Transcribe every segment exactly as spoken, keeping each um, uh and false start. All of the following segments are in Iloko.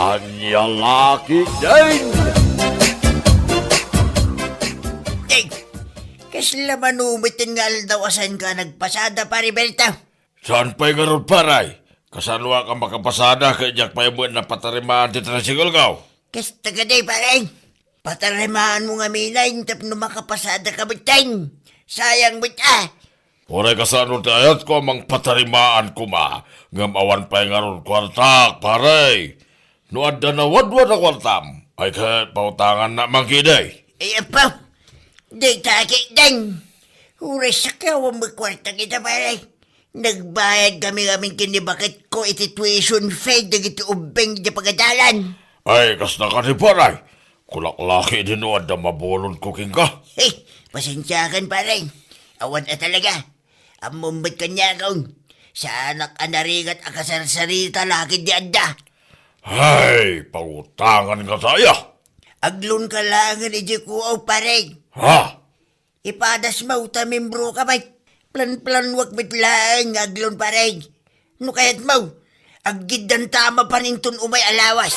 Ania la ketdin? Ay! Kasla manumiten nga aldaw a saanka nagpasada, Pare Berto? Saan pay ngarud, pare? Kasanoak a makapasada ket diak pay met napatarimaan ti tricycle ko? Kasta kadi, pare. Patarimaanmo ngamin tapno makapasadaka metten. Sayang met a. Uray kasano ti ayatko a mangpatarimaan koma, ngem awan pay ngarud kuartak, pare. No adda nawadwad a kuartam, ay ket pautangannak man ketdi. Ay, apo, dayta ketdin. Uray sakiawam met kuartak ita, pare. Nagbayad kami ngamin ken ni baketko iti tuition fee dagiti ubbing iti pagadalan. Ay, kasta kadi, pare. Kulak la ketdin no adda mabulodko kenka. He, pasensiakan, pare. Awan a talaga. Ammom met kaniakon. Saanak a narigat a kasarsarita la ketdi adda. Ay, pautangan ngata aya. Ag-loan ka laengen idiay kuaw, pare. Ha? Ipadasmo ta membroka met. Plan-planuak met laeng nga ag-loan, pare. No kayatmo, aggiddanta mapan inton umay a lawas.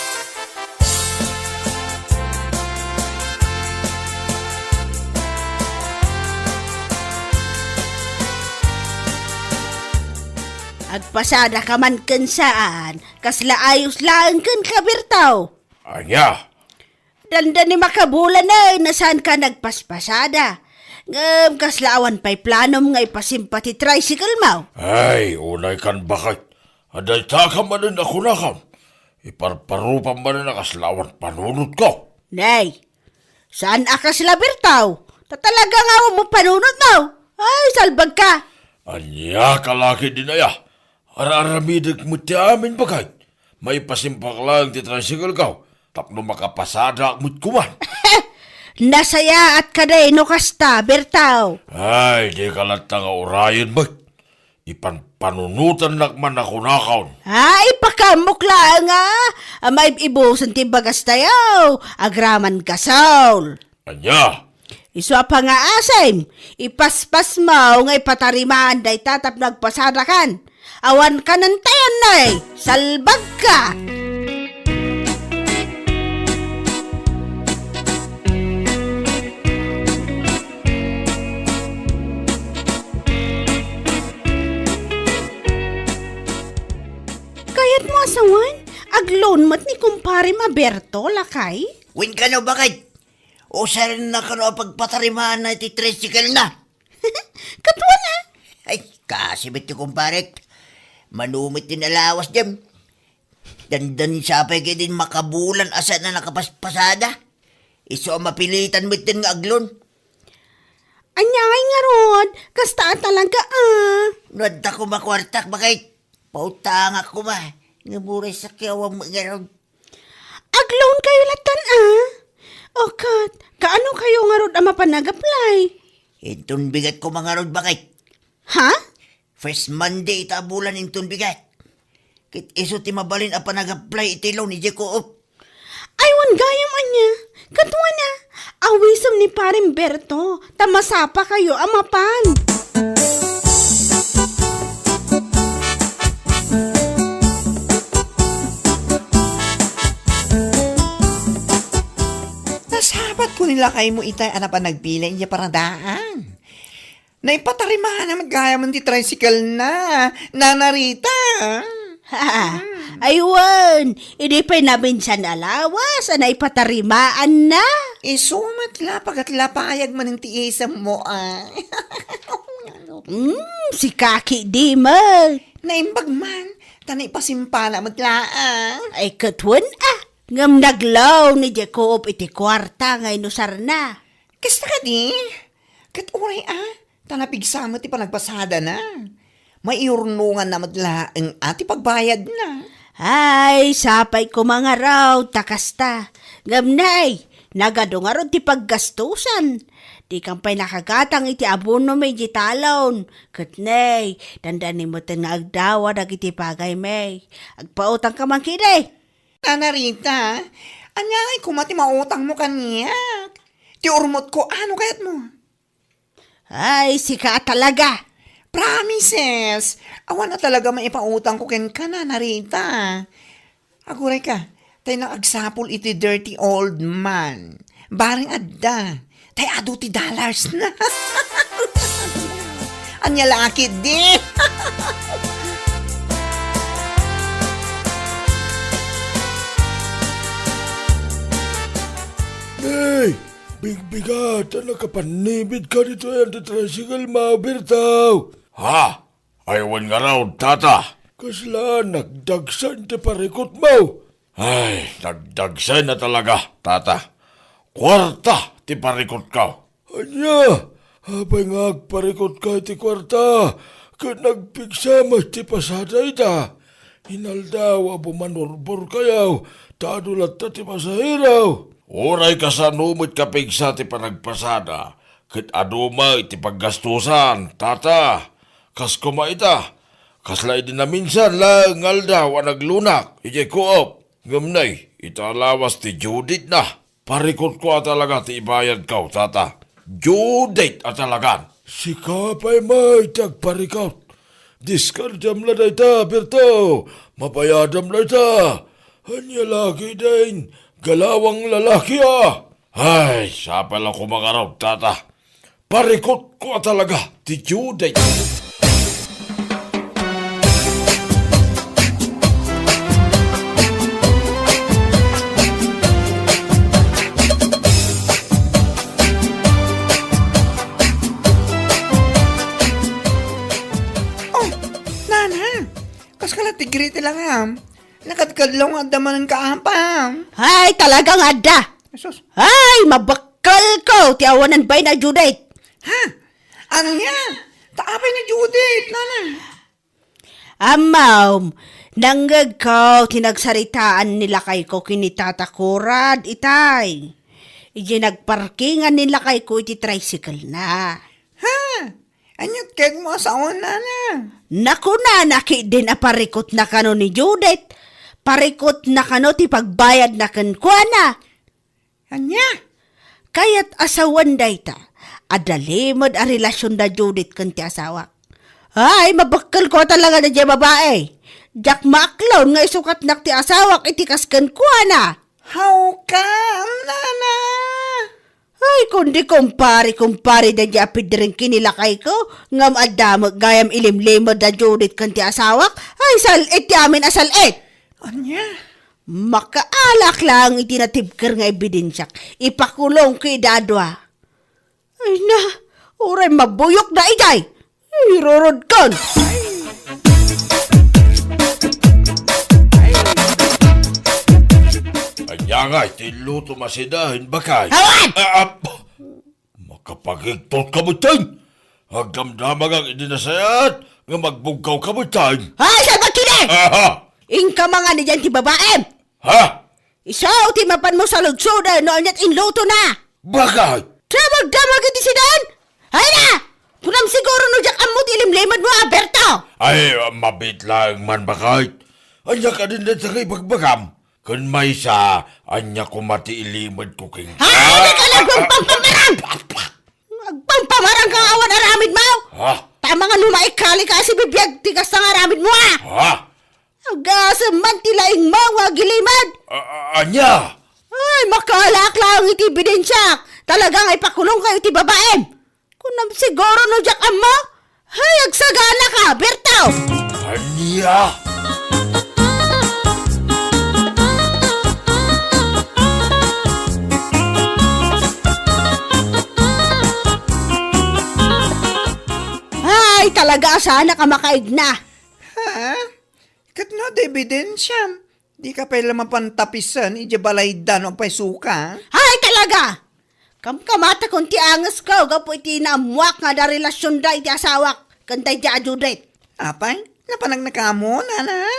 Agpasadaka man ken saan, kasla ayos laeng kenka, Berto. Ania? Dandani makabulan, eh, no saanka nagpaspasada. Ngem kasla awan pay planom nga ipasimpa ti tricycle mo? Ay, unay kan baket. Adda ita ka manen a kunakam. Iparparupam manen a kasla awan panunotko. Nay, saan a kasla, Berto. Ta talaga nga awan mo panunot, no? Ay, salbag ka. Ania ka la ketdin aya? Ar-aramidek met ti amin, baket. Maipasimpak laeng ti tricycle ko tapno makapasadaak met koma. Nasayaat kadi no kasta, Berto. Ay, dika latta nga urayen met. Ipanpanunotannak man a kunakon. Ay, pakaamok laeng a. Maib-ibusen ti bagas tayo. Agraman gasol. Ania? Isu a pangaasem, ipaspasmo nga ipatarimaan dayta tapno agpasadakan. Awan kanentayan, nay, salbagka! Kayatmo a sawen, ag-loan met ni kumparem a Berto, lakay? Wen kano, baket? Usarna kano a pagpatarimaanna iti tricycle na. Katuan a. Ay, kasi met ti kumparek. Mano met ti nalawas dem. Dandani sapay ketdin makabulan a saan a nakapaspasada. Isu a mapilitan met nga ag-loan. Ania ngay ngarud, kasta a talaga a. No adda koma kuartak, baket. Pautangak koma. Nga buray sakiawam ngarud. Ag-loan kayo latan a? O ket, kaano kayo ngarud a mapan nag-apply? Inton bigat koma ngarud, baket. Ha? First Monday ita a bulan inton bigat. Ket isu ti mabalin a panag-apply iti loan idiay Co-op. Ay, wen gayam ania. Katuan a, awisem ni Pareng Berto, ta masapa kayo a mapan. Nasabat ko ni lakaymo itay a napan nagpila idiay paradaan. Naipatarimaanna met gayam ti tricycle na, Nana Rita. Ha, ay wen, idi pay nabinsan a lawas a naipatarimaanna. Isu met la, pagat la payag manen ti isemmo, a. Hmm, sika ketdi met. Naimbag man, ta naipasimpana met laeng. Ay, ket wen a. Ngem naglaw ni Jacob iti kuarta nga inusarna. Kasta kadi? Ket uray a, ta napigsa met ti panagpasadana. Maiurnonganna met laeng a ti pagbayadna. Ay, sapay koma ngarud ta kasta. Ngem nay, nagadu ngarud ti paggastusan. Dikam pay nakagatang iti abonom iti talon. Ket nay, dandani metten nga agdawa dagiti bagaymi. Agpautangka man ketdi. Nana Rita, ania ngay koma ti mautangmo kaniak? Ti urmotko, ano kayatmo? Ay, sika a talaga! Promises! Awan a talaga maipautangko kenka, Nana Rita. Aguray ka, Tay nakagsapul iti dirty old man. Bareng adda. Tay adu ti dollars na. Ania la ketdi? Hey! Bigbigat a nakapannibit ka ditoy ti tricycle mo, Berto. Ha? Ay, wen ngarud, tata. Kasla nagdagsen ti parikutmo? Ay, nagdagsen a talaga, tata. Kuarta ti parikutko. Ania? Apay nga agparikutka iti kuarta ket nagpigsa met ti pasada ita? Inaldaw a bumanurbor kayo, ta adu latta ti pasahero. Uray kasano met kapigsa ti panagpasada, ket adu met ti paggastusan, tata. Kas koma ita, kasla idi naminsan laeng nga aldaw a naglunak idiay co-op. Ngem nay, ita a lawas ti due date na. Parikutko a talaga ti ibayadko, tata. Due date a talagan. Sika pay met ti agparikut. Diskardiam la dayta, Berto. Mabayadam la ita. Ania la ketdin, galawang lalaki a. Ay, sapay la koma ngarud, tata. Parikutko a talaga ti due date. Oh, nana, kas ka la ti Gretel a ngam. Nakadkadlaw nga adda manen kaapam. Ay, talaga nga adda. Jesus. Ay, mabakkalko ti awanan bain a due date. Ha? Ania? Ta apay nga due date, nana? Ammom, nangngegko ti nagsaritaan ni lakayko ken ni Tata Kurad itay. Idiay nagparkingan ni lakayko iti tricycle na. Ha? Aniat kayatmo a sawen, nana? Nakunana ketdin a parikutna kano ni Judith. Parikutna kano ti pagbayadna kenkuana. Ania? Kayat a sawen dayta, adda limed a relasionda Judith ken ti asawak. Ay, mabakkelko a talaga daydiay babai. Diak maaklon nga isukatnak ti asawak iti kas kenkuana. How come, nana? Ay, kundi kumpare, kumpare daydiay a pidring ken ni lakayko, ngem adda met gayam ilimlimed da Judith ken ti asawak. Ay, sal-it ti amin a sal-it. Ania? Makaalak laeng iti natibker nga ebidensiak. Ipakulongko ida a dua. Ay na, uray mabuyokda idiay. Irurodkon. Ania nga iti luto masida, hin bakay? Awan! Ah, ah, Makapagigtot ka met, Teng! Agdamdamagak idi nasayaat nga magbugkaw ka met, Teng! Ay, salbag kidi! Aha! Inka mangan idiay ti babaem! Ha? Isu ti mapanmo saludsoden no aniat inlutona! Bakay? Damagdamag iti sidan! Ay na! Kunam siguro no diak ammo ti ilimlimedmo, Berto! Ay, mabiit laeng man, bakay. Ania kadin dayta nga ibagbagam? Ken maysa, ania koma ti ilimedko kenka? Ay, dika nagpampamarang! Agpampamarang ka nga awan aramidmo! Ha? Tama nga no maikali ka a sibibiag ti kasta nga aramidmo, a! Ha? Agasem man ti laingmo nga agilimed! A-, a-, ania? Ay, makaalak laeng iti ebidensiak! Talaga nga ipakulongko iti babaem! Kunam siguro no diak ammo? Hay, agsagana ka, Berto! Ania? Hay, talaga a saanak a makaigna. Ha? Ket no adda ebidensiam, dika pay la mapan tapisen idiay balayda no apay suka? Hay, talaga! Kamkamatakon ti angesko gapu iti naammoak nga adda relasionda iti asawak ken daydiay a Judith. Apay, napanagna kamo, nana?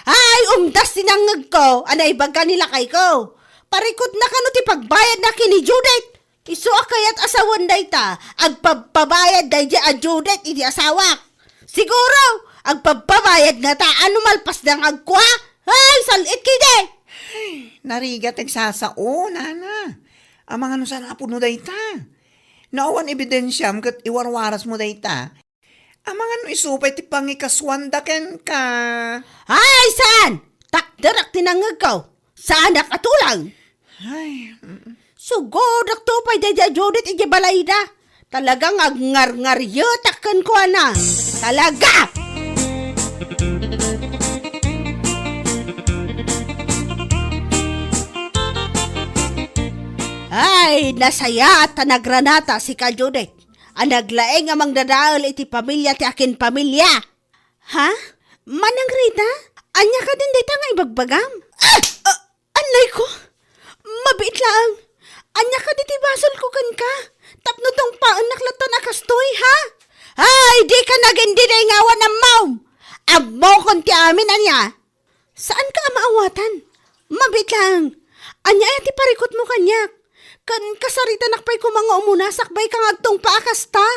Ay, umdas ti nangngegko a naibaga ni lakayko. Parikutna kano ti pagbayadna ken ni Judith. Isu a kayat a sawen dayta, agpabpabayad daydiay a Judith iti asawak. Siguro, agpabpabayad ngata a no malpasda nga agkua. Ay, sal-it ketdi! Ay, narigat ti agsasao, nana. Amangan no saan a pudno dayta. No awan ebidensiam ket iwarwarasmo dayta. Amangan no isu pay ti pangikasuanda kenka. Ay, saan? Takderak ti nangngegko. Saanak a tulang. Ay, mm. Sugodakto pay daydi a Judith idiay balayda. Talaga nga agngarngarietak kenkuana. Talaga! Ay, nasayaat ta nagranata sika, Judith, a naglaing a mangdadael iti pamilia ti akin pamilia. Ha? Manang Rita? Ania kadin dayta nga ibagbagam? Ah! Ah! Annay ko? Mabiit laeng. Ania kadi ti basolko kenka? Tapno tungpaennak latta a kastoy, ha? Ay, dika nagindinay nga awan ammom! Ammokon ti amin ania. Saanka a maawatan? Mabiit laeng. Ania aya ti parikutmo kaniak? Ken kasaritanak pay koma nga umuna sakbay ka nga agtungpa a kasta?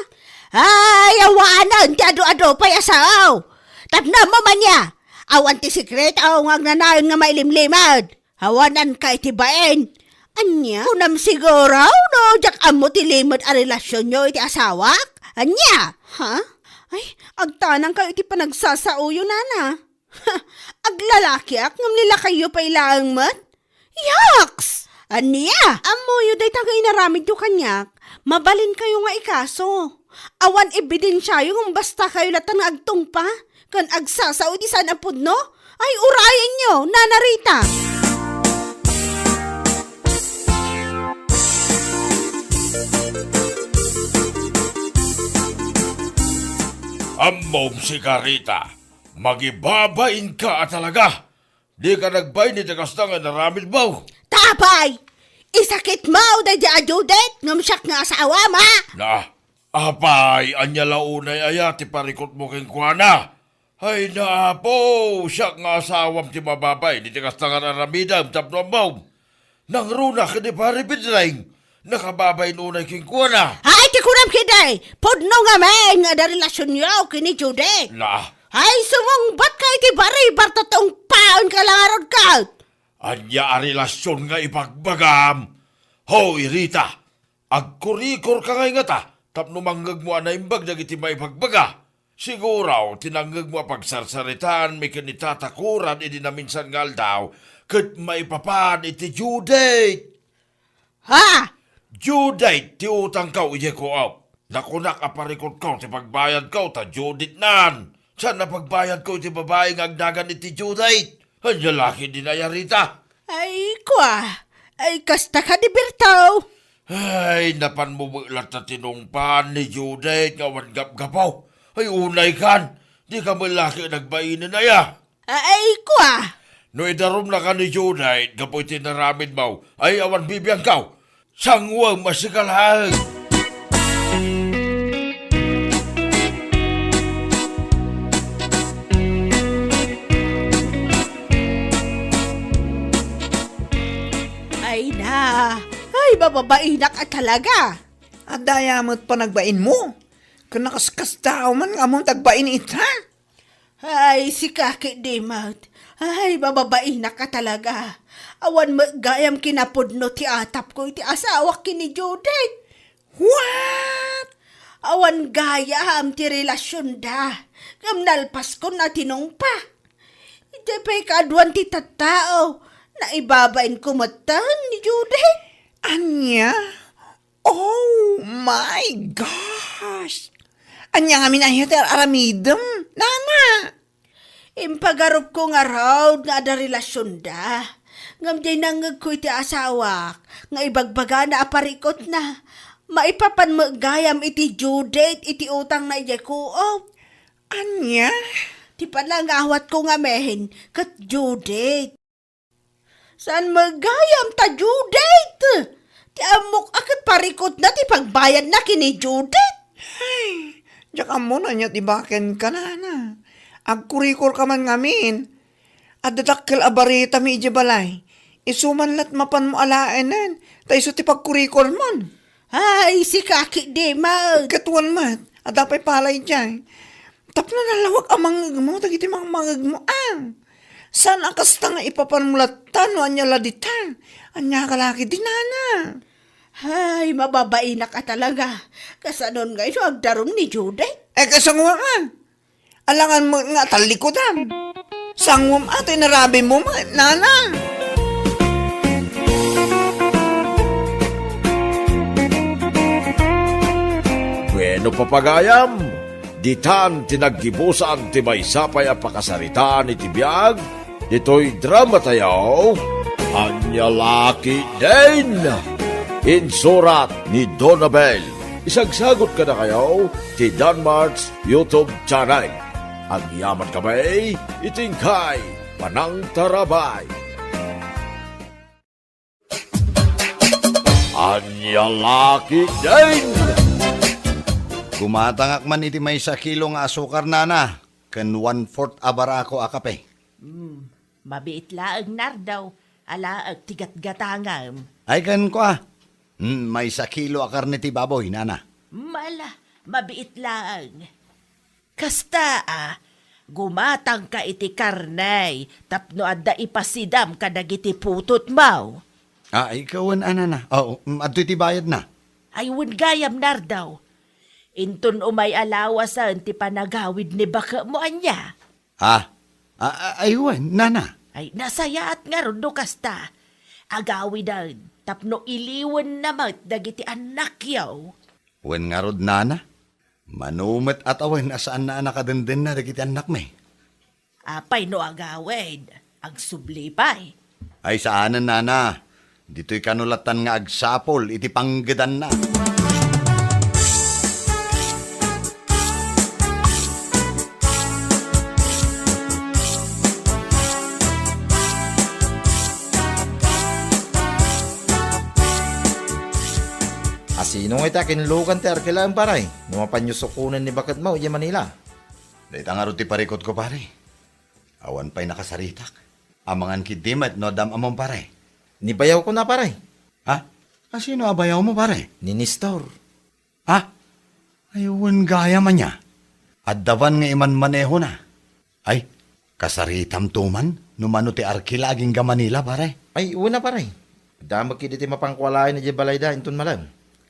Ay, awanen ti adu-adu pay a sao! Tapno ammom ania, awan ti sekreto nga agnanayon nga mailimlimed. Awananka iti bain. Ania? Kunam siguro no diak ammo ti limed a relasionyo iti asawak? Ania? Ha? Ay, agtanangkayo iti panagsasaoyo, nana. Aglalakiak ngem ni lakayyo pay laeng met? Yaks! Ania? Ammoyo dayta nga inaramidyo kaniak, mabalinkayo nga ikaso. Awan ebidensiayo ngem bastakayo latta nga agtungpa ken agsasao iti saan a pudno? Ay, urayenyo, Nana Rita! Ammom sika, Rita. Magibabainka a talaga. Dika nagbain iti kasta nga inaramidmo. Ta apay, isakitmo daydi a Judith ngem siak nga asawam, a? Na, apay, ania la unay aya ti parikutmo kenkuana? Ay, na, Apo, siak nga asawam ti mababain iti kasta nga inaramidem tapno ammom. Nangruna ken ni Pare Pedring, nakababain unay kenkuana. Ay, ti kunam ketdi, pudno ngamin nga adda relasionyo ken ni Judith. Na? Ay, sumungbatka iti baribar ta tungpaenka la ngarud ket. Ania a relasion nga ibagbagam? Hoy, Rita, agkurikorka ngay ngata tapno mangngegmo a naimbag dagiti maibagbaga. Siguro, ti nangngegmo a pagsarsaritaanmi ken ni Tata Kuran idi naminsan nga aldaw, ket maipapan iti Judith. Ha? Judith ti utangko idiay co-op. Nakunak a parikutko ti pagbayadko ta Judith nan. Saan a pagbayadko iti babai nga agnagan iti Judith? Ania la ketdin aya, Rita? Ay, kua. Ay, kasta kadi, Berto. Ay, napanmo met latta tinungpaan ni Judith nga awan gapgapo. Ay, unay kan, dika met la ket nagbainen aya. Ay, kua. No idarumnaka ni Judith gapu iti inaramidmo, ay awan bibiangko. Sanguem a sika laeng. Ay na, ay, mababainak a talaga. Adda aya met panagbainmo? Ken nakaskasdaaw man nga ammom ti agbain ita? Ay, sika ketdi met. Ay, mababainak a talaga. Awan met gayam kinapudno ti atapko iti asawak ken ni Judith. What? Awan gayam ti relasionda. Ngem nalpaskon a tinungpa. Idiay pay kaaduan ti tattao, naibabainko metten ni Judith. Ania? Oh my gosh! Ania ngamin aya ti ar-aramidem, nana? Impagarupko ngarud nga adda relasionda. Ngem diay nangngegko iti asawak nga ibagbagana a parikutna. Maipapan met gayam iti due date iti utangna idiay co-op. Ania? Ti panangawatko ngamin ket due date. Saan met gayam ta due date? Ti ammok a ket parikutna ti pagbayadna ken ni Judith. Ay, diak ammo no ania ti ibakenka, nana. Agkurikorka man ngamin. Adda dakkel a baritami idiay balay. Isu man la't mapanmo alaenen, ta isu ti pagkurikormon. Ay, sika ketdi met. Ket wen met, adda pay pala idiay. Tapno nalawag a mangngegmo dagiti mangmangegmo, a. Saan a kasta nga ipapanmo latta no ania la dita? Ania ka la ketdi, nana? Ay, mababainak a talaga. Kasanon ngay no agdarum ni Judith? Eh, kasango nga. Alangan met nga tallikudam. Sanguem a ti inarabimo met, nana. No papagayam, ditan ti naggibusan ti maysa pay a pakasaritaan iti biag ditoy dramatayo, Ania La Ketdin. Insurat ni Donabel. Isagsagut kadakayo ti Danmart's YouTube channel. Agyaman kami iti inkay panangtarabay. Ania La Ketdin! Gumatangak man iti maysa kilo nga asukar, nana, ken one-fourth a barako a kape. Hmm, mabiit laeng, Nardo. Alaek ti gatgatangem. Ay, ken kua. Hmm, maysa kilo a karne ti baboy, nana. Mala, mabiit laeng. Kasta a, gumatangka iti karne tapno adda ipasidam kadagiti putotmo. Ah, ikaw wen, a nana. Oo, mm, adtoy ti bayadna. Ay, wen gayam, Nardo. Inton umay a lawasen ti panagawid ni baketmo, ania? Ah, a-, a-, ay wen, nana. Ay, nasayaat ngarud no kasta. Agawiden tapno iliwenna met dagiti annakyo. Wen ngarud, nana. Mano met a tawen a saanna a nakadendenna dagiti annakmi? Apay no agawid, agsubli pay. Ay, saanen, nana. Ditoy kano lattan nga agsapul iti panggedanna. A sino ngay ti akinlugan ti arkilaem, pare? No mapanyo sukonen ni baketmo idiay Manila. Dayta ngarud ti parikutko, pare. Awan pay nakasaritak. Amangan ketdi met no addam ammom, pare. Ni bayawko na, pare. Ha? A sino a bayawmo, pare? Ni Nestor. Ha? Ay, wen gayam ania. Adda van nga imanmanehona. Ay, kasaritamto man no mano ti arkila agingga Manila, pare? Ay, wen a, pare. Adda met ketdi ti mapanko a laeng idiay balayda inton malem.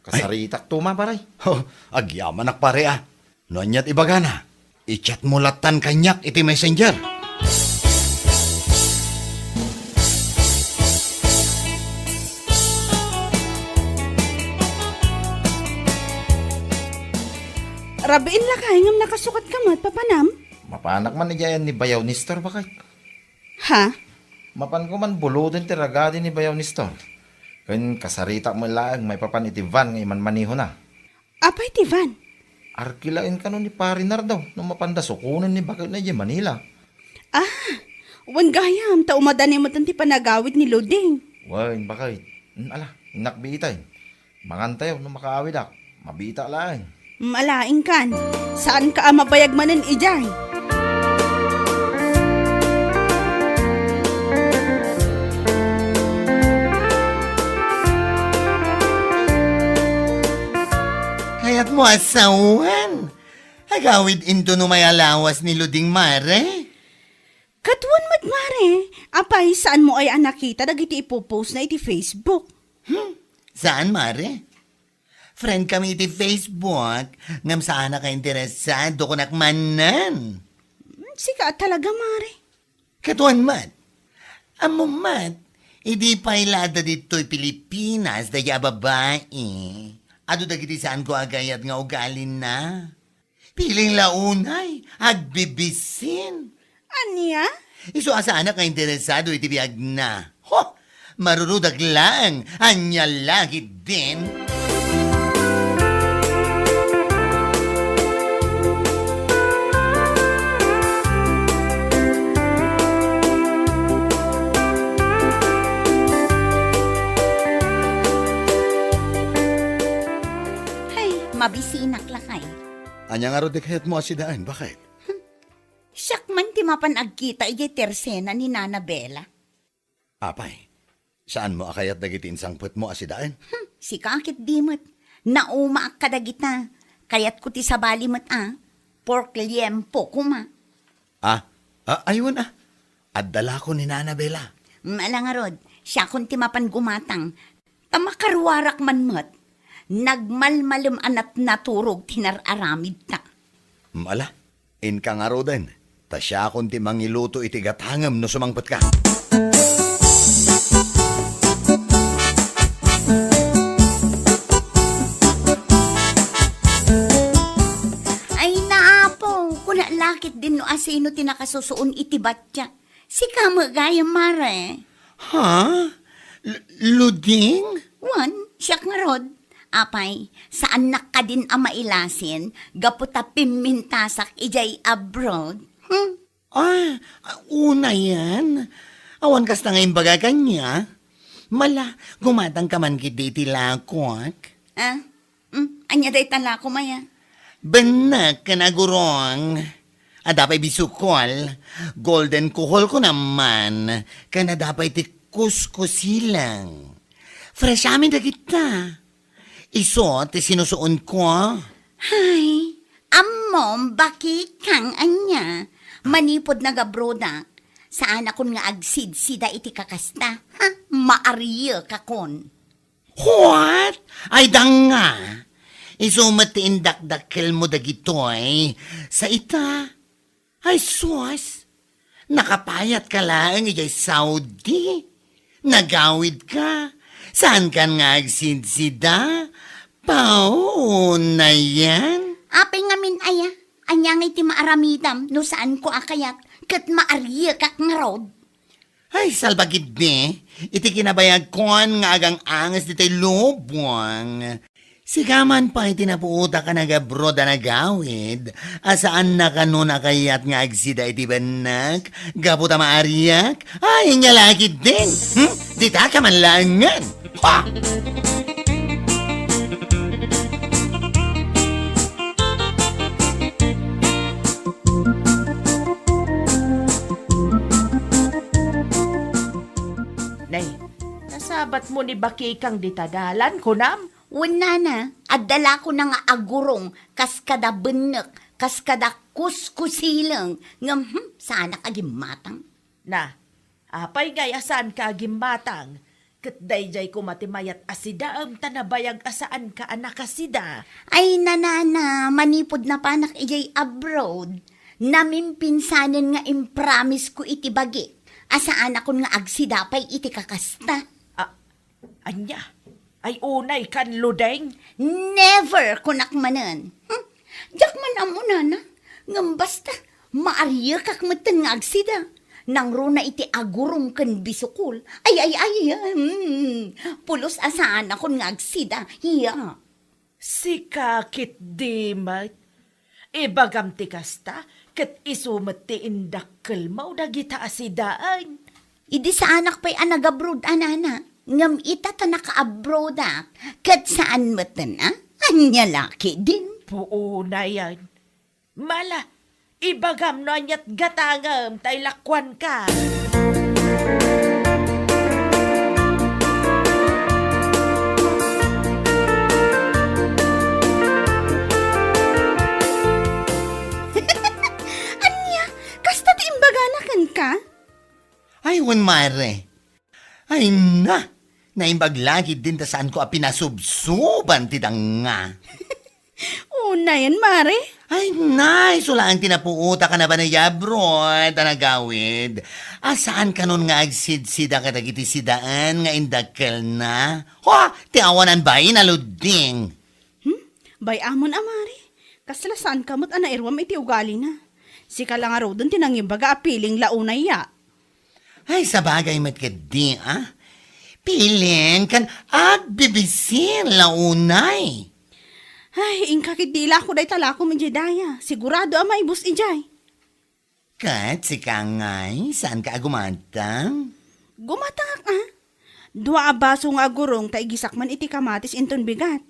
Ay. Kasaritakto man, pare. Oh, agyamanak, pare, a. No aniat ibagana, i-chatmo lattan kaniak iti Messenger. Rabiin lakay ngem nakasukatka met, papanam? Mapanak man idiay ni Bayaw Nestor, baket. Ha? Mapanko man buloden ti ragadi ni Bayaw Nestor. Ken kasaritak met laeng maipapan iti van nga imanmanehona. Apay ti van? Arkilaen kano ni Pare Nardo no mapanda sukonen ni baketna idiay Manila. Ah, wen gayam, ta umadani met ti panagawid ni Luding. Wen, baket. Hmm, ala, innak biitayen. Mangantayo no makaawidak. Mabiitak laeng. Hmm, ala, inkan. Saanka a mabayag manen idiay. Kayatmo a sawen? Agawid inton umay a lawas ni Luding, mare? Ket wen met, mare. Apay, saanmo aya a nakita dagiti ipo-postna iti Facebook? Hmm, saan, mare? Friend kami iti Facebook, ngem saanak a interesado kunak manen. Hmm, sika a talaga, mare. Ket wen met, ammom met, idi pay la adda ditoy Pilipinas daydi a babai, adu dagiti saanko a gayat nga ugalina. Piling la unay, agbibisin. Ania? Isu a saanak a interesado iti biagna. Ho! Marurudak laeng, ania la ketdin? Hay, mabisinak lakay. Ania ngarud ti kayatmo a sidaen, baket? Siak man ti mapan agkita idiay tersena ni Nana Bella. Apay, saanmo a kayat dagiti insangpetmo a sidaen? Hmm, sika ketdi met. Naumaak kadagita. Kayatko ti sabali met a pork liempo koma. Ah, ah, ay wen a. Adda la ko ni Nana Bella. Mala ngarud, siakon ti mapan gumatang. Ta makaruarak man met, nagmalmalem a natnaturog ti nar-aramidta. Mala, inka ngaruden, ta siakon ti mangiluto iti gatangem no sumangpetka. nakasusuon iti batiak. Sika met gayam, Mare. Ha? L-, Luding? Wen, siak ngarud. Apay, saannak kadin a mailasin gapu ta pimmintasak idiay abroad? Hmm? Ah, unayen. Awan kasta nga imbaga kaniak. Mala, gumatangka man ketdi iti lakoak. Ah? Hmm? Ania dayta lakom aya? Bennek ken agurong. Adda pay bisukol, golden kuhol kunam man, ken adda pay ti kuskusileng. Fresh amin dagita. Isu ti sinusuonko. Hay, ammom, bakikang ania. Manipud nagabrodak, saanakon nga agsidsida iti kakasta. Ha? Maariekakon. What? Ay, danga! Isu met ti indakdakkelmo dagitoy. Sa ita, ay sus, nakapayatka laeng idiay Saudi. Nagawidka. Saankan nga agsidsida? Pao, unayen. Apay ngamin aya? Ania ngay ti maaramidam no saanko a kayat ket maariekak ngarud? Ay, salbagiddi, iti kinabayagkon nga agang-anges ditoy lubong. Sika man pay ti napuotak a nagabroad a nagawid, a saanna kano a kayat nga agsida iti bennek, gapu ta maariak? Ay, ania la ketdin? Hmm? Ditaka man laengen! Ha! Nay, nasabatmo ni bakikang dita dalan, kunam? Wen, nana, adda la kona nga agurong kas kada bennek, kas kada kuskusileng, ngem, hmm, saanak a gimmatang. Na, apay ngay a saanka a gimmatang? Ket daydiay koma ti mayat a sidaem ta nabayag a saanka a nakasida. Ay, nanana, manipud napanak idiay abroad, namimpinsanen nga impromise ko iti bagik a saanakon nga agsida pay iti kakasta. Ah, ania? Ay, unay kan, Luding? Never, kunak manen. Hmm? Diak man ammo, nana. Ngem basta, maariekak metten nga agsida. Nangruna iti agurong ken bisukol. Ay, ay, ay, hmm. Pulos a saanakon nga agsida. Iya. Sika ketdi met. Ibagam ti kasta, ket isu met ti indakkelmo dagita a sidaen. Idi saanak pay a nagabroad a nana, ngem ita ta nakaabroadak, ket saan metten a? Ania la ketdin? Puonayen. Mala, ibagam no aniat gatangem ta ilakuanka. Ania? Kasta ti imbagana kenka? Ay, wen, mare. Ay na! Naimbag la ketdin ta saanko a pinasubsoban ti danga. Unayen, mare? Ay, nay, isu laeng ti napuotak a napan idiay abroad a nagawid. A saan kanon nga agsidsida kadagiti sidaen nga indakkelna? Ho, ti awanan bain a Luding. Hmm? Bay-amon a, mare. Kasla saanka met a nairuam iti ugalina. Sika la ngaruden ti nangimbaga a piling la unay ya. Ay, sabagay met ketdi, a? Piling ken agbibisin la unay. Ay, inka ketdi ilako dayta lakom idiay daya. Sigurado a maibus idiay. Ket sika ngay, saanka a gumatang? Gumatangak a. Dua a baso nga agurong ta igisak man iti kamatis inton bigat.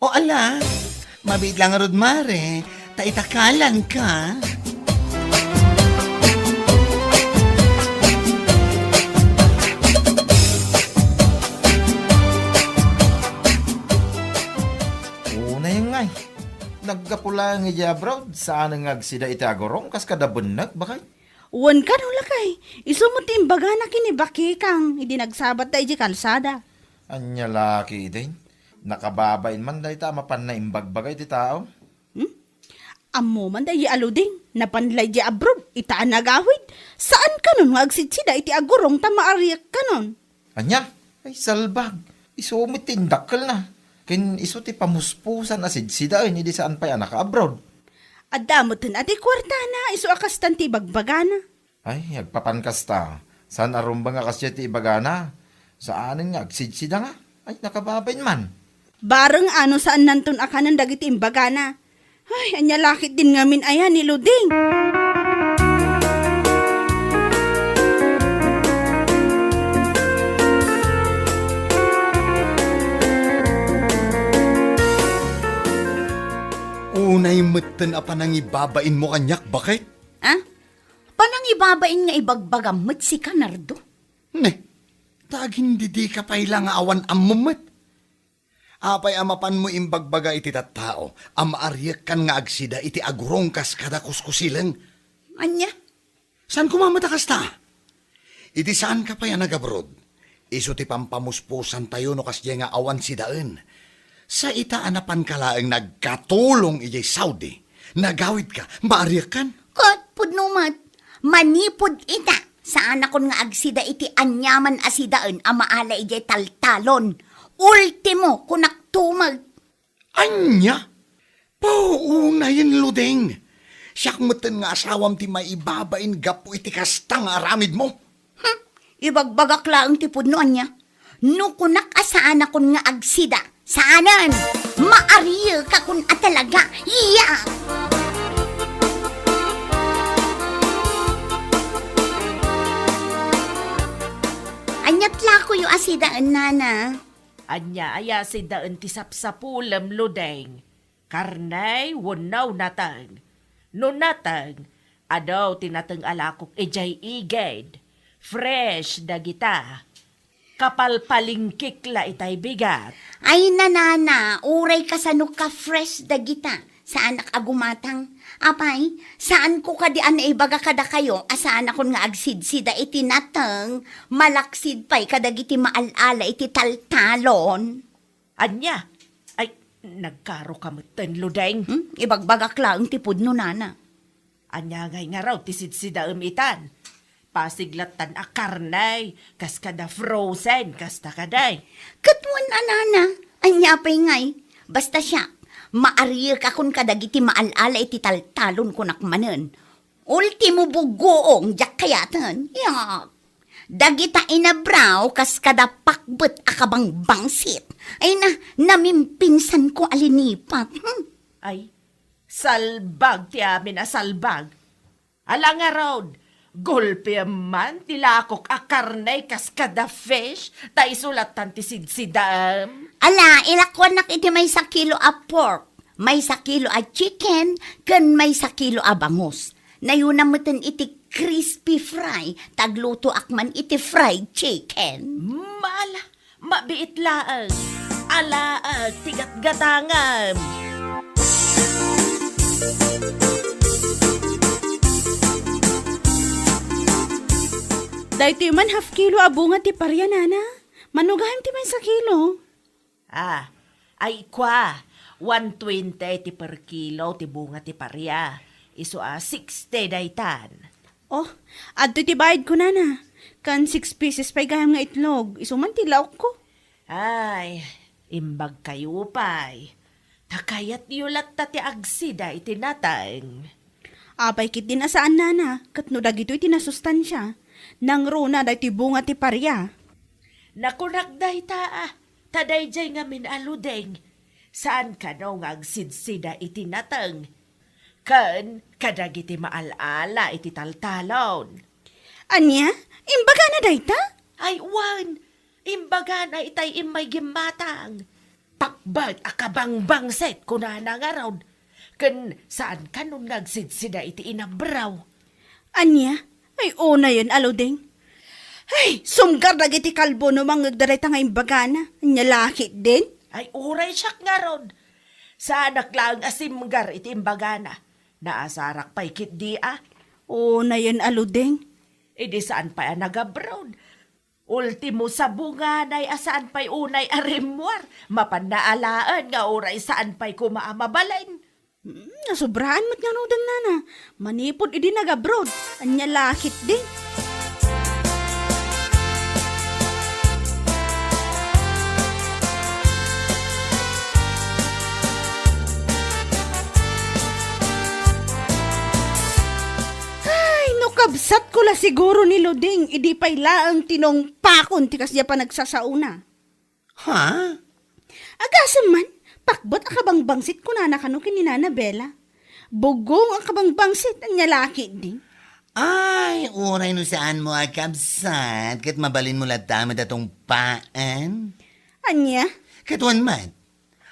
O ala, mabiit la ngarud, mare, ta itakalanka. Unayen ngay. Naggapu laeng idiay abroad, saan nga agsida iti agurong kas kada bennek, bakay? Wen kano, lakay, isu met ti imbagana ken ni Bakikang idi nagsabatta idiay kalsada. Ania la ketdin? Nakababain man dayta a mapan naimbagbaga iti tao. Hmm? Ammo man daydi a Luding, napan la idiay abroad, ita a nagawid. Saan kanon nga agsidsida iti agurong ta maariak kanon. Ania? Ay, salbag. Isu met ti indakkelna. Ken isu ti pamuspusan a sidsidaen idi saan pay a nakaabroad. Adda metten a ti kuartana, isu a kastan ti ibagbagana. Ay, agpapan kasta. Saan a rumbeng a kasdiay ti ibagana. Saanen nga agsidsida nga. Ay, nakababain man. Bareng ano saannanton a kanen dagiti imbagana. Ay, ania la ketdin ngamin aya ni Luding. Unay metten a panangibabainmo kaniak, baket? Ah? Panangibabain nga ibagbagam met sika, Nardo? Ne, ta agindidika pay la nga awan ammom met. Apay a mapanmo imbagbaga iti tattao a maariekkan nga agsida iti agurong kas kada kuskusileng? Ania? Saan koma met a kasta? Iti saanka pay a nagabrod, isu ti pampamuspusantayo no kasdiay nga awan sidaen. Sa ita a napanka laeng nagkatulong idiay Saudi, nagawidka, maariekkan? Ket pudno met, manipud ita, saanakon nga agsida iti aniaman a sidaen a maala idiay taltalon. Ultimo, kunak tumeg. Ania? Paunayen, Luding. Siak metten nga asawam ti maibabain gapu iti kasta nga aramidmo. Hmm, ibagbagak laeng ti pudno, ania? No kunak a saanakon nga agsida, saanen! Maariekakon a talaga! Iya! Aniat lakoyo a sidaen, nana? Ania aya sidaen ti sapsapulem, Luding? Karne wenno nateng? No nateng, adu ti nateng a lakok idiay igid. Fresh dagita. Kapalpalingkik la itay bigat. Ay, nanana, uray kasano ka-fresh dagita. Saanak a gumatang. Apay, saanko kadi a naibaga kadakayo a saanakon nga agsidsida iti nateng, malaksid pay kadagiti maal-ala iti taltalon. Ania? Ay, nagkaroka metten, Luding. Hmm? Ibagbagak laeng ti pudno, nana. Ania ngay ngarud ti sidsidaem itan? Pasig lattan a karne, kas kada frozen, kasta kadi. Ket wen a, nana, ania pay ngay? Basta siak, maariekakon kadagiti maal-ala iti taltalon, kunak manen. Ultimo bugoong diak kayaten. Yak. Dagita inabraw kas kada pakbet a kabangbangsit. Ay na, namimpinsanko a linipat. Hmm. Ay, salbag ti amin a salbag. Ala ngarud, gulpiem man ti lakok a karne kas kada fish, ta isu lattan ti sidsidaem. Ala, ilakuanak iti maysa kilo a pork, maysa kilo a chicken, ken maysa kilo a bangus. Nayuna metten iti crispy fry, ta aglutoak man iti fried chicken. Mala, mabiit laeng. Alaek ti gatgatangem. Daytoy man half kilo a bunga ti paria, nana. Mano gayam ti maysa kilo? Ah, ay kua, one twenty ti per kilo ti bunga ti paria. Isu a sixty daytan. Oh, adtoy ti bayadko, nana. Kan six pieces pay gayam nga itlog. Isu man ti laokko. Ay, imbagkayo pay. Ta kayatyo latta ti agsida iti nateng. Apay ketdin a saan, nana, ket no dagitoy ti nasustansia, nangruna daytoy bunga ti paria. Nakunak dayta, a, ta daydiay ngamin a ludeng, saan kano nga agsidsida iti nateng, ken kadagiti maal-ala iti taltalon. Ania? Imbagana dayta? Ay, wen, imbagana itay immay gimmatang. Pakbet a kabangbangsit, kunana ngarud. Ken saan kanon nga agsidsida iti inabraw. Ania? Ay, unayen a ludeng. Ay, sumgar dagiti kalbo no mangngegda dayta nga imbagana. Ania la ketdin? Ay, uray siak ngarud. Saanak laeng a simgar iti imbagana. Naasarak pay ketdi a. Unayen a ludeng. Idi saan pay a nagabroad. Ultimo, sabunganay a saan pay unay a rimmuar, mapan alaen nga uray saan pay koma a mabalin. Hmm, nasubraan met ngaruden, nana. Manipud idi nagabroad, ania la ketdin? La siguro ni Luding, idi pay laeng ti nungpakon ti kasdiay a panagsasaona. Ha? Agasem man, pakbet a kabangbangsit kunana kano ken ni Nana Bella. Bugong a kabangbangsit, ania la ketdin? Ay, uray no saanmo a kabsat, ket mabalinmo latta met a tungpaen. Ania? Ket wen met,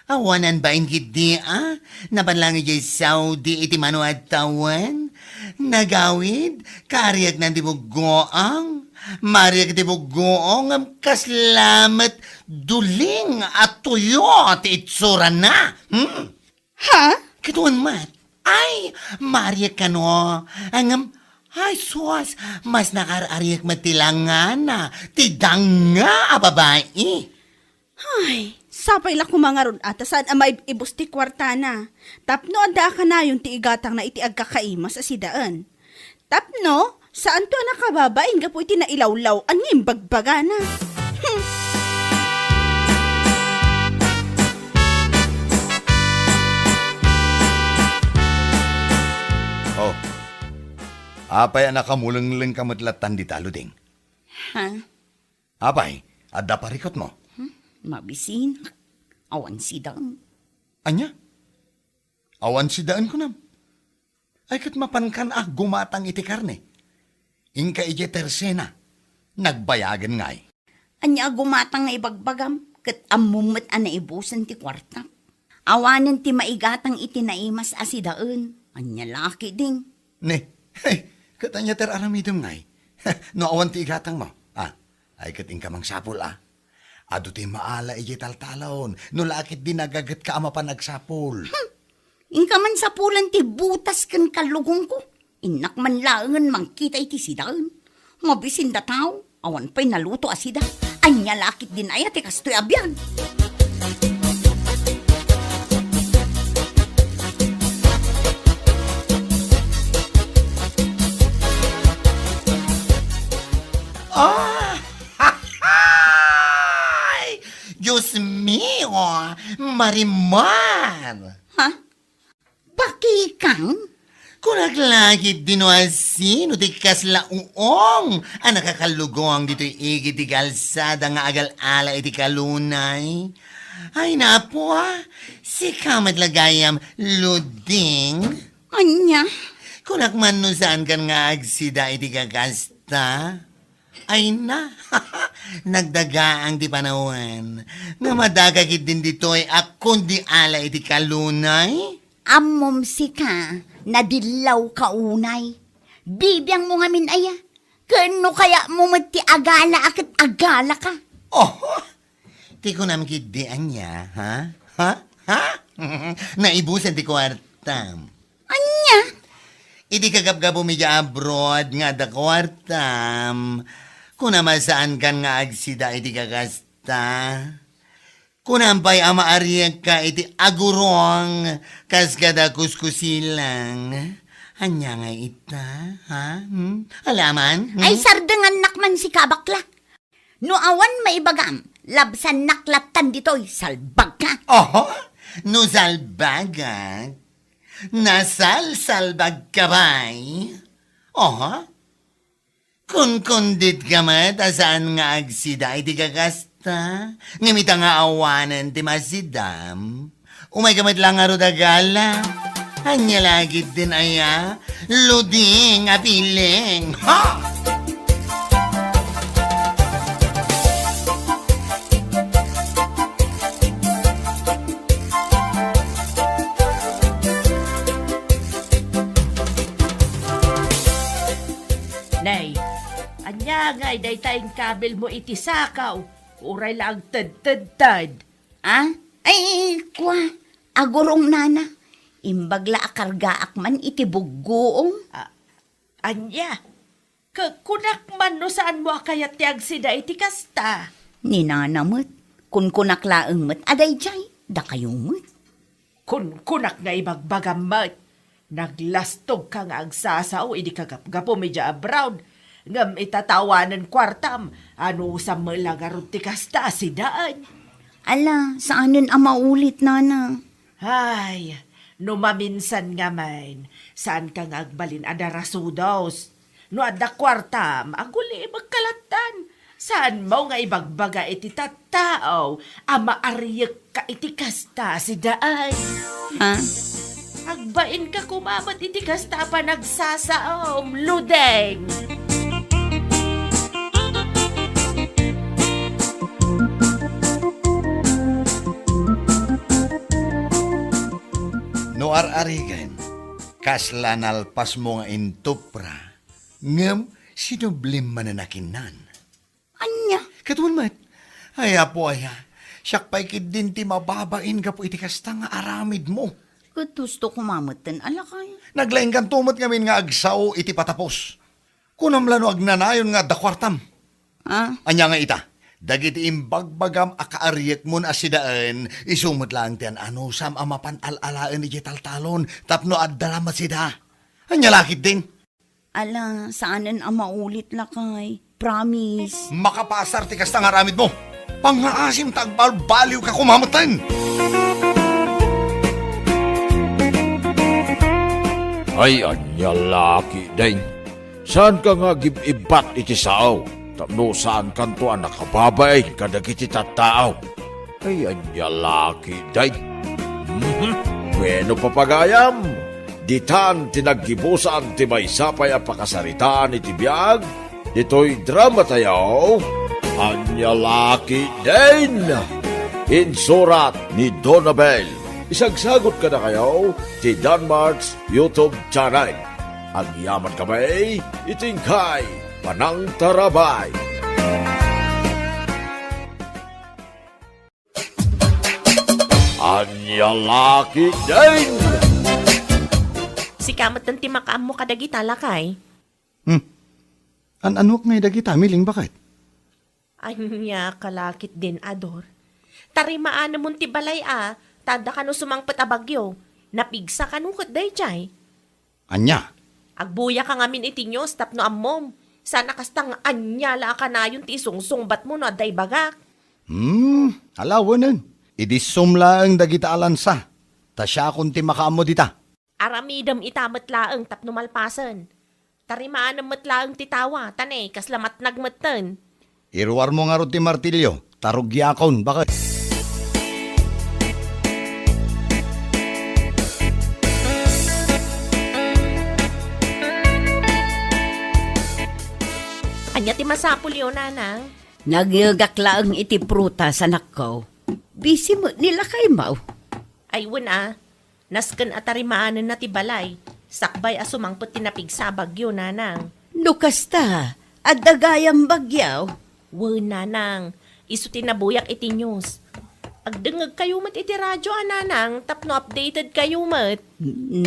awanan bain ketdi a, napan lang idiay Saudi iti mano a tawen. Nagawid, kaariaknan ti buggoang. Maariak ti buggoang, ngem kasla met duling a tuyo ti itsurana. Hmm? Ha? Ket wen met, ay, maariak kano. Ngem, ay, sus, mas nakaar-ariak met ti langana, ti danga a babai. Ay, sapay la koma ngarud a ta saan a maib-ibus ti kuartana. Tapno adda a kanayon ti igatangna iti agkakaimas a sidaen. Tapno, saanto a nakababain gapu iti nailawlaw-an nga imbagbagana. Hmm. Oh, apay a nakamulenglengka met lattan dita, Luding? Ha? Apay, adda parikutmo? Hmm? Mabisinak. Awan sidaen. Ania? Awan sidaen kunam? Ay, ket mapankan a gumatang iti karne. Inka idiay tersena. Nagbayagen ngay. Ania a gumatang nga ibagbagam? Ket ammom met a naibusen ti kuarta. Awanen ti maigatang iti naimas a sidaen. Ania la ketdin? Ne, ket ania ti ar-aramidem ngay? No awan ti igatangmo. Ah, ay ket inka mangsapul, ah. Adu ti maala idiay taltalon. No la ketdin nagagetka a mapan agsapul. Hmm. Inka man sapulen ti butas ken kallugongko. Innak man laengen mangkita iti sidaen. Mabisin da tao, awan pay naluto a sida. Ania la ketdin aya ti kastoy a biag? Ah! Ay! Dios mio! Marimar! Ha? Bakikang? Kunak la ketdin no asino ti kasla uong a nakakallugong ditoy igid ti kalsada nga agal-ala iti kalunay. Ay, napo, ah. Sika met la gayam, Luding. Ania? Kunak man no saankan nga agsida iti kakasta. Ay na, nagdagaang ti panawen. Nga madagak ketdin ditoy a kundi ala iti kalunay? Ammom sika, nadillawka unay. Bibiangmo ngamin aya? Ken no kayatmo met ti agala a ket agalaka. Oh, ti kunam ketdi ania, ha? Ha? Ha? Naibusen ti kuartam. Ania? Iti kagapgapum idiay abroad nga adda kuartam, kunam a saankan nga agsida iti kakasta. Kunam pay a maariekka iti agurong kas kada kuskusilang. Ania ngay ita, ha? Hmm? Alaman? Hmm? Ay, sardengannak man sika, bakla. No awan maibagam, labsannak lattan ditoy, salbagka. Oho, no salbagak, nasalsalbagka pay. Oho, kunkunditka met a saan nga agsida iti kakasta, ngem ita nga awanen ti masidam. Umayka met la ngarud a gala. Ania la ketdin aya? Luding a piling. Ha! Nay, ania ngay dayta inkabilmo iti sakaw? Uray la agtedtedted. Ah? Ay, kua, agurong nana. Imbag la a kargaak man iti buggoong. Ah, ania? Ke-, kunak man no saanmo a kayat ti agsida iti kasta? Ni nana met. Kunkunak laeng met a daydiay, dakayo met. Kunkunak nga ibagbagam met. Naglastogka nga agsasao idi kagapgapum idiay abroad, ngem ita ta awanen kuartam, anusam met la ngarud ti kasta a sidaen? Ala, saanen a maulit, nana. Ay, no maminsan ngamin, saanka nga agbalin a darasudos. No adda kuartam, agulibek ka lattan. Saanmo nga ibagbaga iti tattao a maariekka iti kasta a sidaen. Ha? Agbainka koma met iti kasta a panagsasaom, Ludeng! No ar-arigen, kasla nalpasmo nga intupra, ngem sinublim manen a kinnan. Ania? Ket wen met, ay, Apo aya, siak pay ketdin ti mababain gapu iti kasta nga aramidmo. Ket husto koma metten a lakay. Naglaingkanto met ngamin nga agsao iti patapos. Kunam la no agnanayon nga adda kuartam. Ah? Ania nga ita, dagiti imbagbagam a kaariekmon a sidaen, isu met laeng ti an-anusam a mapan al-alaen idiay taltalon tapno adda la met sida. Ania la ketdin? Ala, saanen a maulit, lakay. Promise. Makapasar ti kasta nga aramidmo. Pangngaasim ta agbalbaliwka koma metten. Ay, ania la ketdin. Saanka nga agib-ibbat iti sao, tapno saankanto a nakababain kadagiti tattao. Ay, ania la ketdin. Mhm. Bueno, papagayam, ditan ti naggibusan ti maysa pay a pakasaritaan iti biag ditoy dramatayo, Ania la ketdin. Insurat ni Donabel. Isagsagot kadakayo ti Danmark's YouTube channel. Agyaman kami iti inkay panangtarabay. Ania la ketdin. Sika met ti makaammo kadagita, lakay. Hmm. An-anuak ngay dagita, Miling, baket? Ania ka la ketdin, Ador? Tarimaanemon ti balay a, ta adda kano sumangpet a bagyo. Napigsa kano ket daydiay. Ania? Agbuyaka ngamin iti news tapno ammom. Saan a kasta nga ania la a kanayon ti isungsungbatmo no adda ibagak. Hmm, ala, wenen. Idisom laeng dagita a lansa, ta siakon ti makaammo dita. Aramidem ita met laeng tapno malpasen. Tarimaanem met laeng ti tawa, ta ne, kasla matnag metten. Iruarmo ngarud ti martilyo, ta rugiakon, baket. Ania ti masapulyo, Nanang? Nagyegak laeng iti prutas, anakko. Busy met ni lakaymo. Ay, wen a. Nasken a tarimaanenna ti balay, sakbay a sumangpet ti napigsa a bagyo, Nanang. No kasta, adda gayam bagyo? Wen, Nanang. Isu ti nabuyak iti news. Agdengngegkayo met iti radio a, Nanang, tapno updatedkayo met.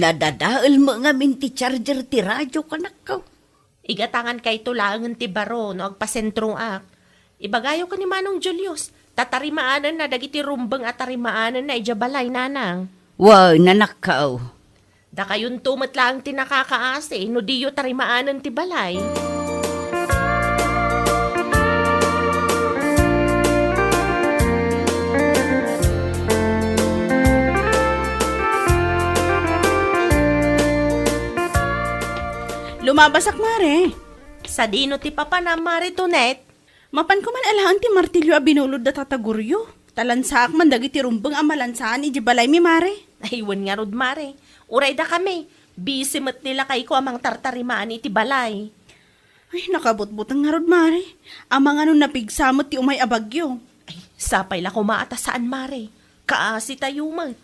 Nadadael met ngamin ti charger ti radio, kanakko. Igatangankayto laengen ti baro no agpasentroak. Ibagayo ken ni Manong Julius, ta tarimaanenna dagiti rumbeng a tarimaanenna idiay balay, Nanang. Wen, anakko. Dakayonto met laeng ti nakakaasi no diyo tarimaanen ti balay. Lumabasak, Mare. Sadino ti papanam, Mare Tonet? Mapanko man alaen ti martilyo a binulod da tataguryo. Ta lansaak man dagiti rumbeng a malansaan idiay balaymi, Mare. Ay, wen ngarud, Mare. Uray dakami, busy met ni lakayko a mangtartarimaan iti balay. Ay, nakabutbuteng ngarud, Mare. Amangan no napigsa met ti umay a bagyo. Ay, sapay la koma a ta saan, Mare. Kaasitayo met.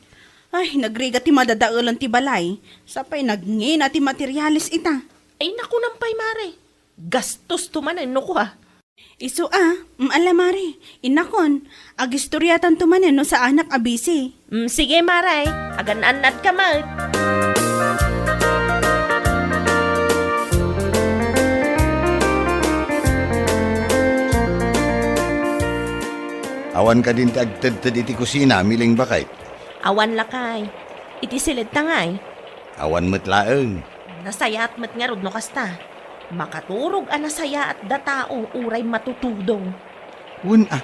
Ay, nagrigat ti madadaelan ti balay. Sapay nagngina ti materiales ita. Ay, nakunam pay, Mare. Gastosto manen no kua. Isu a, mm, ala, Mare. Innakon, agistoriatanto manen no saanak a busy. Mm, sige, Mare. Agan-annadka met. Awan kadin ti agtedted iti kusina, Miling, baket? Awan, lakay. Iti siledta ngay? Awan met laeng. Nasayaat met ngarud no kasta. Makaturog a nasayaat da tao uray matutudong. Wen a,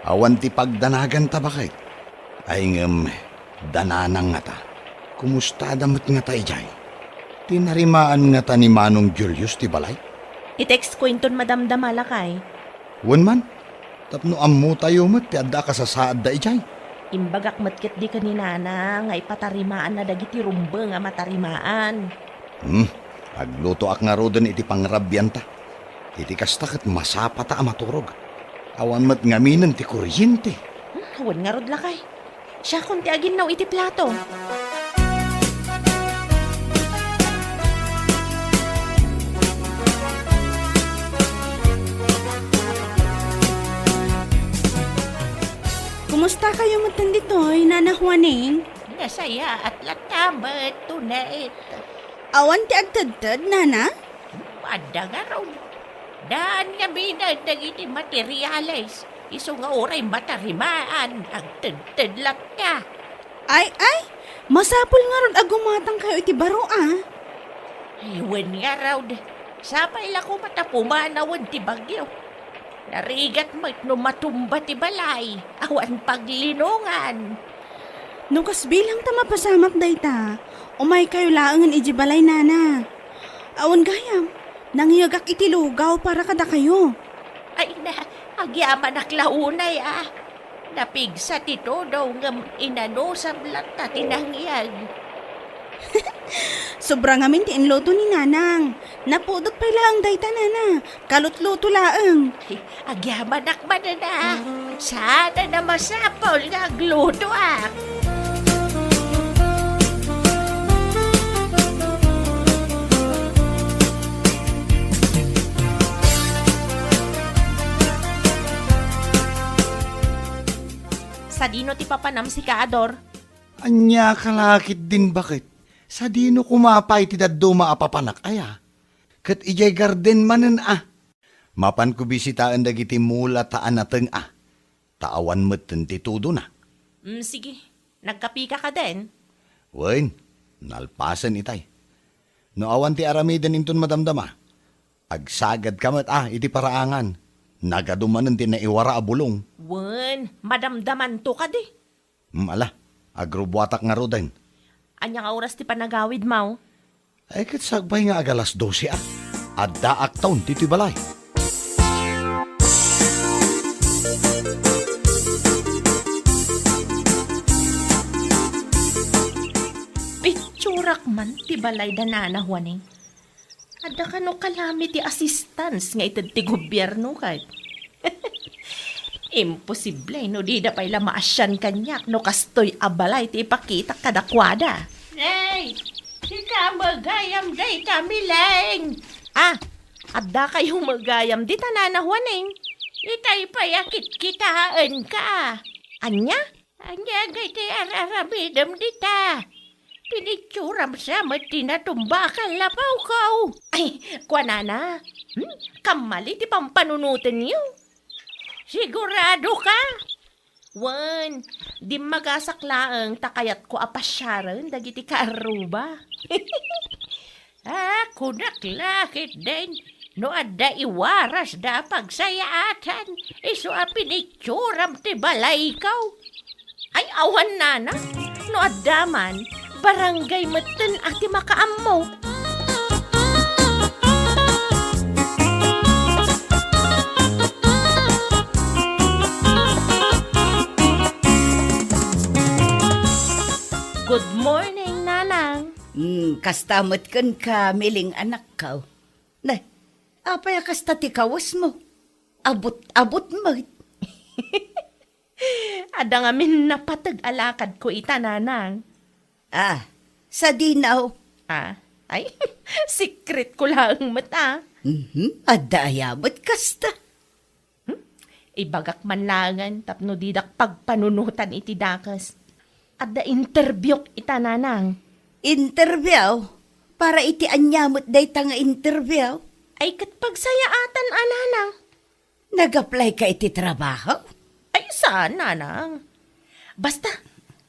awan ti pagdanaganta, baket. Ay ngem, da Nanang ngata. Kumustada met ngata idiay? Tinarimaan ngata ni Manong Julius ti balay? I-text ko inton madamdama, lakay. Wen man, tapno ammotayo met ti adda a kasasaadda idiay. Imbagak met ketdi ken ni Nana nga ipatarimaanna dagiti rumbeng a matarimaan. Hmm, aglutoak ngaruden iti pangrabianta. Iti kasta ket masapata a maturog. Awan met ngaminen ti kuryente. Hmm, wen ngarud, lakay. Siakon ti aginnaw iti plato. Kumusta kayo metten ditoy, Nana Juaning? Nasayaat latta met, Tonet. Awan ti agtedted, Nana? Adda ngarud. Daan ngaminen dagiti materiales. Isu nga uray matarimaan, agtedted latta. Ay, ay! Masapul ngarud a gumatang kayo iti baro, a. Ay, wen ngarud. Sapay la koma ta pumanawen ti bagyo. Narigat met no matumba ti balay, awan paglinongan. No kasbilang ta mapasamak dayta, umay kayo laengen iti balay, Nana. Awan gayam, nangiyegak iti lugaw para kadakayo. Ay na, agyamanak la unay, a. Napigsa ti tudo ngem inanusam latta ti nangiyeg. Sobra ngamin ti inluto ni Nanang. Napudot pay laeng dayta, Nana. Kalutluto laeng. Ay, agyamanak manen, a. Saan a masapul nga aglutoak. Sadino ti papanam sika, Ador? Ania ka la ketdin baket? Sadino koma pay ti dadduma a papanak aya? Ket idiay garden manen a. Mapanko bisitaen dagiti mula ta anateng a. Ta awan metten ti tudona. Mm, sige. Nagkapika kadin? Wen, nalpasen itay. No awan ti aramiden inton madamdama, agsagadka met a iti paraangan. Nagadu manen ti naiwara a bulong. Wen, madamdamanto kadi. Mm, ala, agrubuatak ngaruden. Ania nga oras ti panagawidmo? Ay, ket sakbay nga agalas dose a. Addaak ton ditoy balay. Pitsurak man ti balay da Nana Juaning. Adda kano kalami ti assistance nga ited ti gobierno ket. Imposible no dida pay la maasian kaniak no kastoy a balay ti ipakitak kadakuada. Ay, sika met gayam dayta, Mileng. Ah, adda kayo met gayam dita, Nana Juaning? Itay pay a kitkitaenka. Ania? Ania ngay ti ar-aramidem dita? Pinitsuram sa met ti natumba a kallapawko. Ay, kuanana, hmm? Kammali ti pampanunotenyo. Sigurado ka? Wen, dimmagasak laeng ta kayatko a pasiaren dagiti kaarruba. Ah, kunak la ketdin, no adda iwarasda a pagsayaatan, isu a pinitsuram ti balayko. Ay, awan nana, no adda man, barangay metten a ti makaammo. Good morning, Nanang. Hmm, kasta met kenka, Mileng anakko. Ne, apay a kasta ti kawesmo? Abut-abut met. Adda ngamin napateg a lakadko ita, Nanang. Ah, sadino? Ah, ay, secret ko laeng met, ah. Mhm, adda aya met kasta? Hmm? Ibagak man laengen tapno didak pagpanunotan iti dakes. Adda interviewk ita, Nanang. Interview? Para iti ania met dayta nga interview? Ay, ket pagsayaatan a, Nanang. Nag-apply ka iti trabaho? Ay, saan, Nanang. Basta,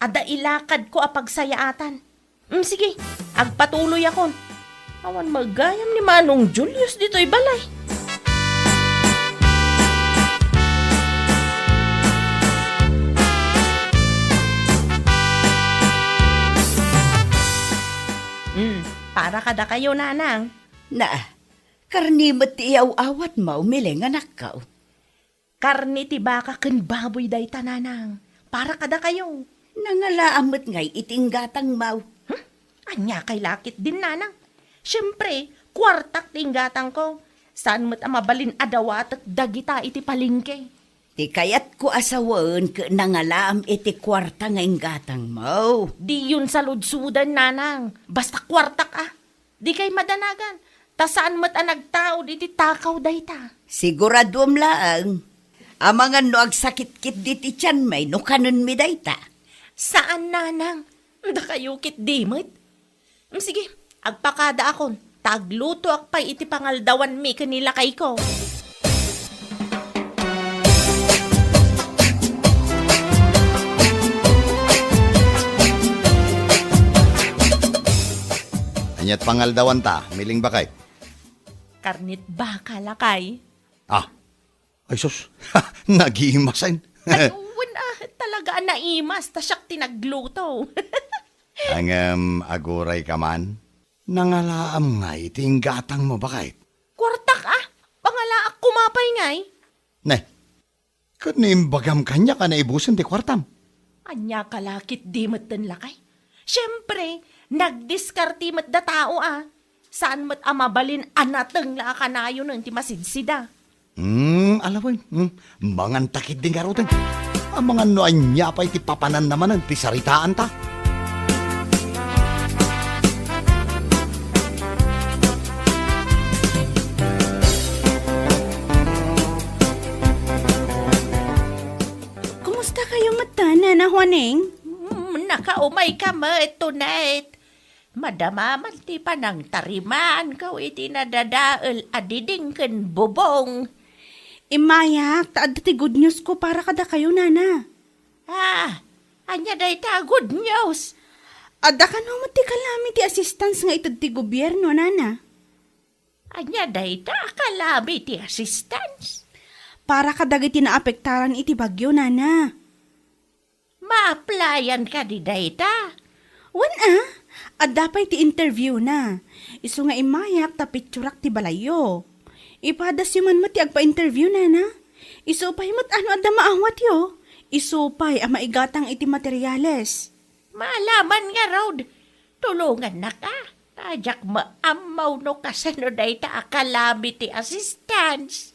adda ilakadko a pagsayaatan. Mm, sige, agpatuloyakon. Awan met gayam ni Manong Julius ditoy balay. Mm, para Para kadakayo, nanang. Na, karne met ti iyaw-awatmo, milenganakko. Karne ti baka ken baboy dayta, nanang. Para kadakayo. Nangalaam met ngay iti inggatangmo. Hmm? Ania kay lakit din, nanang? Siempre, kuartak ti inggatangko. Saan met a mabalin a dawatek dagita iti palengke. Ti kayatko a sawen ket nangalaam iti kuarta nga inggatangmo. Diyon saludsoden, nanang. Basta kuartak a. Dikay madanagan. Ta saan met a nagtaud iti takaw dayta. Siguraduem laeng. Amangan no agsakitkit diti tianmi no kanenmi dayta. Saan, nanang. Dakayo ketdi met. Mm, sige, agpakadaakon, ta aglutoak pay iti pangaldawanmi ken ni lakayko. Aniat pangaldawanta, miling baket? Karnet baka, lakay. Ah, ay sus, nagimasen. Ay, wen, ah, talaga a naimas, ta siak ti nagluto. Ngem, aguray ka man? Nangalaam ngay ti inggatangmo, baket? Kuartak, ah! Pangalaak koma pay ngay. Ne, ket no imbagam kaniak a naibusen ti kuartam? Ania ka lakit di metten, lakay? Siempre, nagdiskarte met da tao, ah. Saan met a mabalin a nateng la a kanayonen ti masidsida. Hmm, alawen. Hmm, manganta ketdi ngaruden. Amangan no ania pay ti papananna manen ti saritaanta. Kumusta kayo met, Nana Juaning? Hmm, nakaumayka met, Tonet. Madama man ti panangtarimaanko iti nadadael a diding ken bubong. Immayak, ta adda ti good news ko para kadakayo, nana. Ah, ania dayta a good news? Adda kano met ti calamity assistance nga ited ti gobierno, nana. Ania dayta a calamity assistance? Para kadagiti naapektaran iti bagyo, nana. Maaplayan kadi dayta? Wen a, adda pay ti interviewna. Isu nga immayak ta picturak ti balayyo. Ipadasyo man met ti agpa-interview, nana. Isu pay met a no adda maawatyo. Isu pay a maigatang iti materiales. Maalaman ngarud, tulongannak a. Ta diak maammo no kasano dayta a calamity assistance.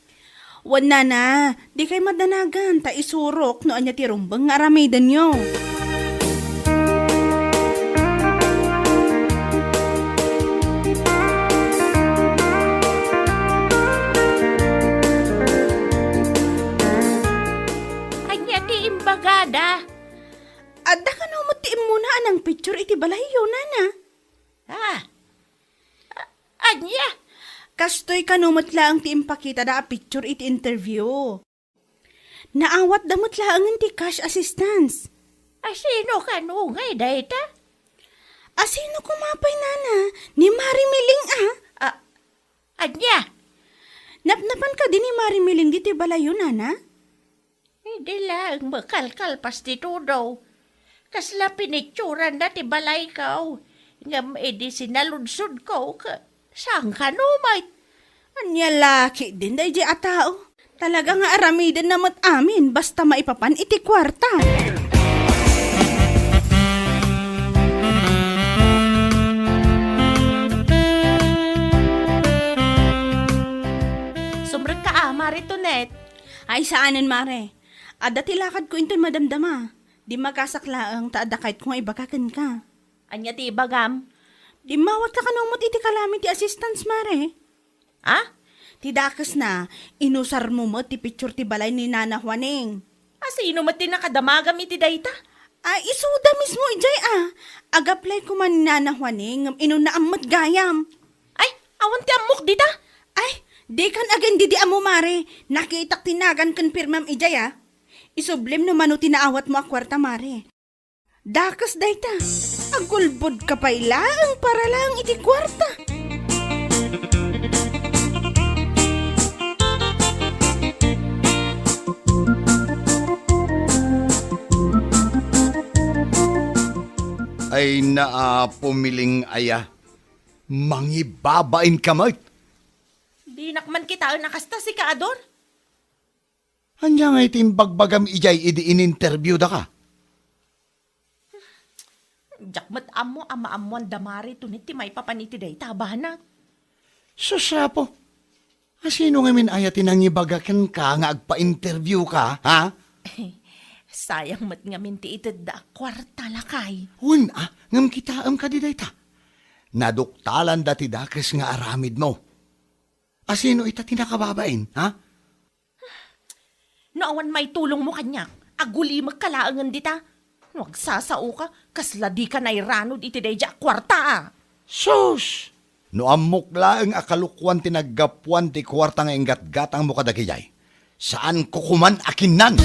Wen, nana, dikay madanagan ta isurok no ania ti rumbeng nga aramidenyo. Ania ti imbagada? Adda kano met ti immuna a nangpicture iti balayyo, nana? Ah, a-, ania? Kastoy kano met laeng ti impakitada a picture iti interview. Naawatda met laengen ti cash assistance. Asino kano ngay dayta? Asino koma pay, nana? Ni Mari Miling a? A-, ania? Napnapan kadi ni Mari Miling ditoy balayyo, nana? Idi laeng makalkalpas ti tudo. Kasla pinicturanna ti balayko. Ngem idi sinaludsodko, ke-, saan kano met? Ania la ketdin daydiay a tao? Talaga nga aramidenna met amin basta maipapan iti kuarta. Sumrekka a, Mare Tonet. Ay, saanen, Mare. Adda ti lakadko inton madamdama. Dimmagasak laeng ta adda kayatko nga ibaga kenka. Ania ti ibagam? Dimmawatka kano met iti calamity assistance, Mare? Ah? Ti dakesna, inusarmo met ti picture ti balay ni Nana Juaning. Asino met ti nakadamagam iti dayta? Ay, isuda mismo idiay a. Ag-apply koma ni Nana Juaning, ngem inunnaam met gayam. Ay, awan ti ammok dita? Ay, dikan agin didi ammo, Mare. Nakitak ti nagan ken pirmam idiay a. Isublim no mano ti naawatmo a kuarta, Mare. Dakes dayta. Agulbodka pay laeng para laeng iti kuarta. Ay, naa, pumiling aya. Mangibabain ka met. Dinak man kitaen a kasta, sika, Ador. Ania ngay ti imbagbagam idiay idi ininterviewdaka? Diak met ammo a maammoan da Mare Tonet ti maipapan iti dayta a banag. Sus, Apo, asino ngamin aya ti nangibaga kenka nga agpa-interview ka, ha? Sayang met ngamin ti itedda a kuarta, lakay. Wen, a, ngem kitaem kadi dayta? Naduktalanda ti dakes nga aramidmo. Asino ita ti nakababain, ha? No awan maitulongmo kaniak, agulimekka laengen dita. No agsasaoka, kasla dika nairanod iti daydiay a kuarta, a. Sus! No ammok laeng a kalokuan ti naggapuan ti kuarta nga inggatgatangmo kadagijay, saanko koman a kinnan!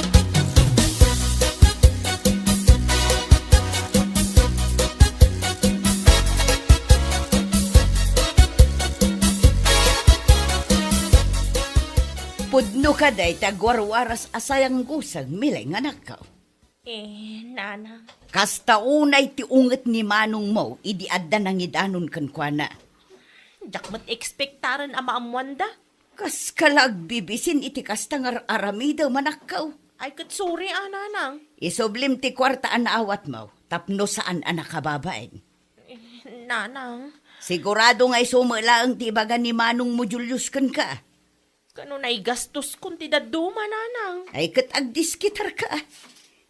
Pudno ka dayta agwarwaras a sayangguseng, milay nga anakko. Eh, nana. Kasta unay ti unget ni manongmo idi adda nangidanon kenkuana. Diak met ekspektaren a maammoanda. Kaska la agbibisin iti kasta nga ar-aramidem, anakko. Ay, ket sorry a, nanang. Isublim ti kuarta a naawatmo tapno saan a nakababain. Eh, nanang. Sigurado nga isu met laeng ti ibaga ni manongmo Julius kenka. Kano naigastoskon ti dadduma, nanang? Ay, ket agdiskitarka, a.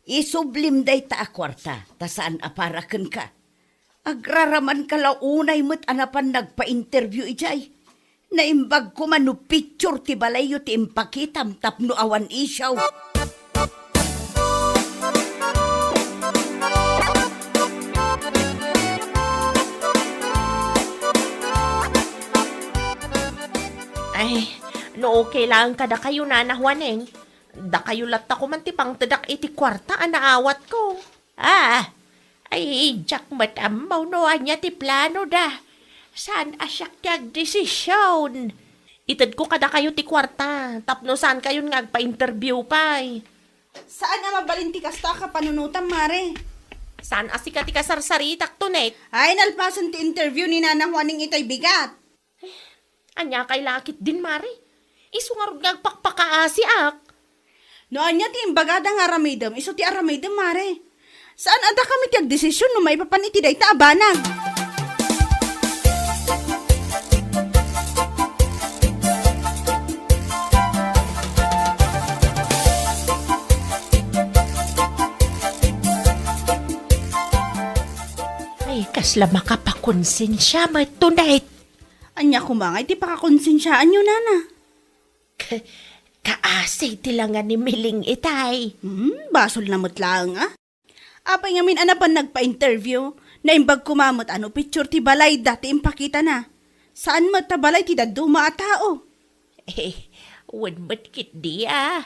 Isublim dayta a kuarta, ta saan a para kenka. Agraramanka la unay met a napan nagpa-interview idiay. Naimbag koma no picture ti balayyo ti impakitam tapno awan issue. Ay, no okay laeng kadakayo, Nana Juaneng, dakayo latta koman ti pangtedak iti kuarta a naawatko. Ah, ay, diak met ammo no ania ti planoda. Saan a siak ti agdesision. Itedko kadakayo ti kuarta tapno saankayon nga agpa-interview pay. Saan a mabalin ti kasta a kapanunotam, Mare. Saan a sika ti kasarsaritak, Tonet? Ay, nalpasen ti interview ni Nana Juaneng itay bigat. Ania kay lakit din, Mare? Isu ngarud nga agpakpakaasiak. No ania ti imbagada nga aramidem, isu ti aramidem, Mare. Saan a dakami ti agdesision no maipapan iti dayta a banag. Ay, kasla makapakonsensia met, Tonet. Ania koma ngay ti pakakonsensiaanyo, nana? K-, kaasi ti langa ni Miling itay. Hmm, basolna met laeng, a. Apay ngamin a napan nagpa-interview, naimbag koma met a no picture ti balayda ti impakitana. Saan met ta balay ti dadduma a tao. Eh, wen met ketdi, a.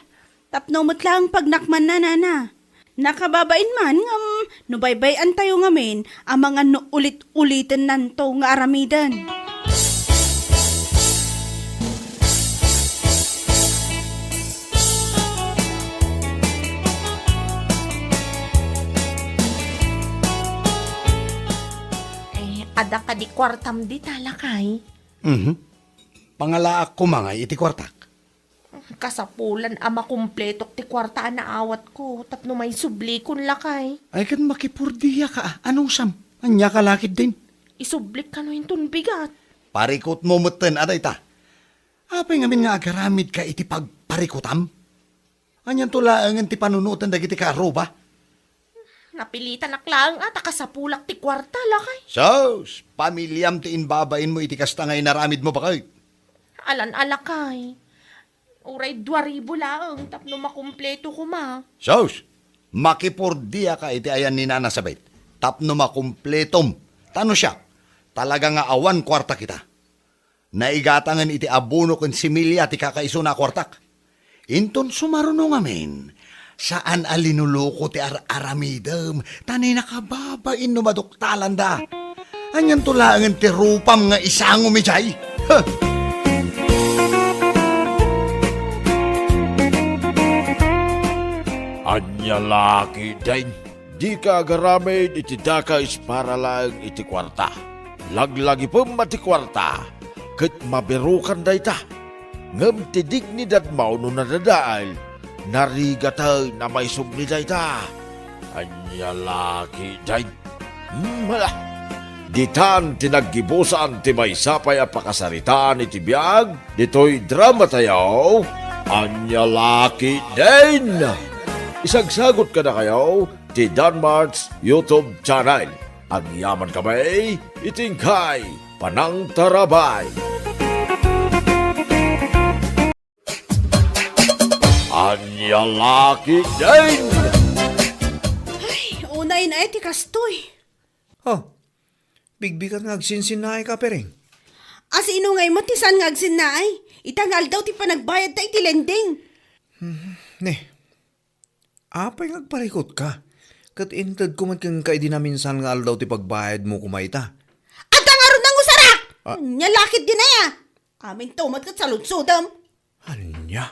Tapno met laeng pagnakmanna, nana. Nakababain man, ngem no baybay-antayo ngamin, amangan no ulit-ulitennanto nga aramiden. Eh, adda kadi kuartam dita, lakay? Mhm. Pangalaak koma ngay iti kuartak. Kasapulan a makumpletok ti kuarta a naawatko tapno maisublikon, lakay. Ay, ket makipordiaka, a. Anusam? Ania ka lakit din? Isublik kano inton bigat. Parikutmo metten a dayta. Apay ngamin nga agaramidka iti pagparikutam? Anianto laengen ti panunoten dagiti kaaruba? Napilitanak laeng a ta kasapulak ti kuarta, lakay. Sus! Pamiliam ti imbabainmo iti kasta nga inaramidmo, baket. Alan a, lakay. Uray dua ribu laeng tapno makumpleto koma. Sus! Makipordiaka iti ayan ni Nana Sabet tapno makumpletom. Ta no siak, talaga nga awan kuarta kita. Naigatangen iti abono ken similya ti kakaisuna a kuartak. Inton sumaruno ngamin, saan a linuluko ti ar-aramidem, ta ni nakababain no maduktalanda. Anianto laengen ti rupam nga isangom idiay? Huh! Ania lakit din, dika agaramid iti dakes para laeng iti kuarta. Laglagipem a ti kuarta, ket mabirukan dayta. Ngem ti dignidadmo no nadadael, narigatay na maisubli dayta. Ania la ketdin? Hmm, hala. Ditan ti naggibusan ti maysa pay a pakasaritaan iti biag ditoy dramatayo. Ania la ketdin? Isagsagot kadakayo ti Danmart's YouTube channel. Agyaman kami iti inkay panangtarabay. Ania la ketdin? Ay, unay na ti kastoy. Oh, bigbigat nga agsinsinnaay ka, Piring. Asino ngay met ti saan nga agsinnaay? Ita nga aldaw ti panagbayadta iti lending. Hmm, ne. Apay nga agparikut ka? Ket intedko met kenka idi naminsan nga aldaw ti pagbayadmo koma ita. Adda ngarud nangusarak! Ah. Ania la ketdin aya? Aminto met ket saludsodem. Ania?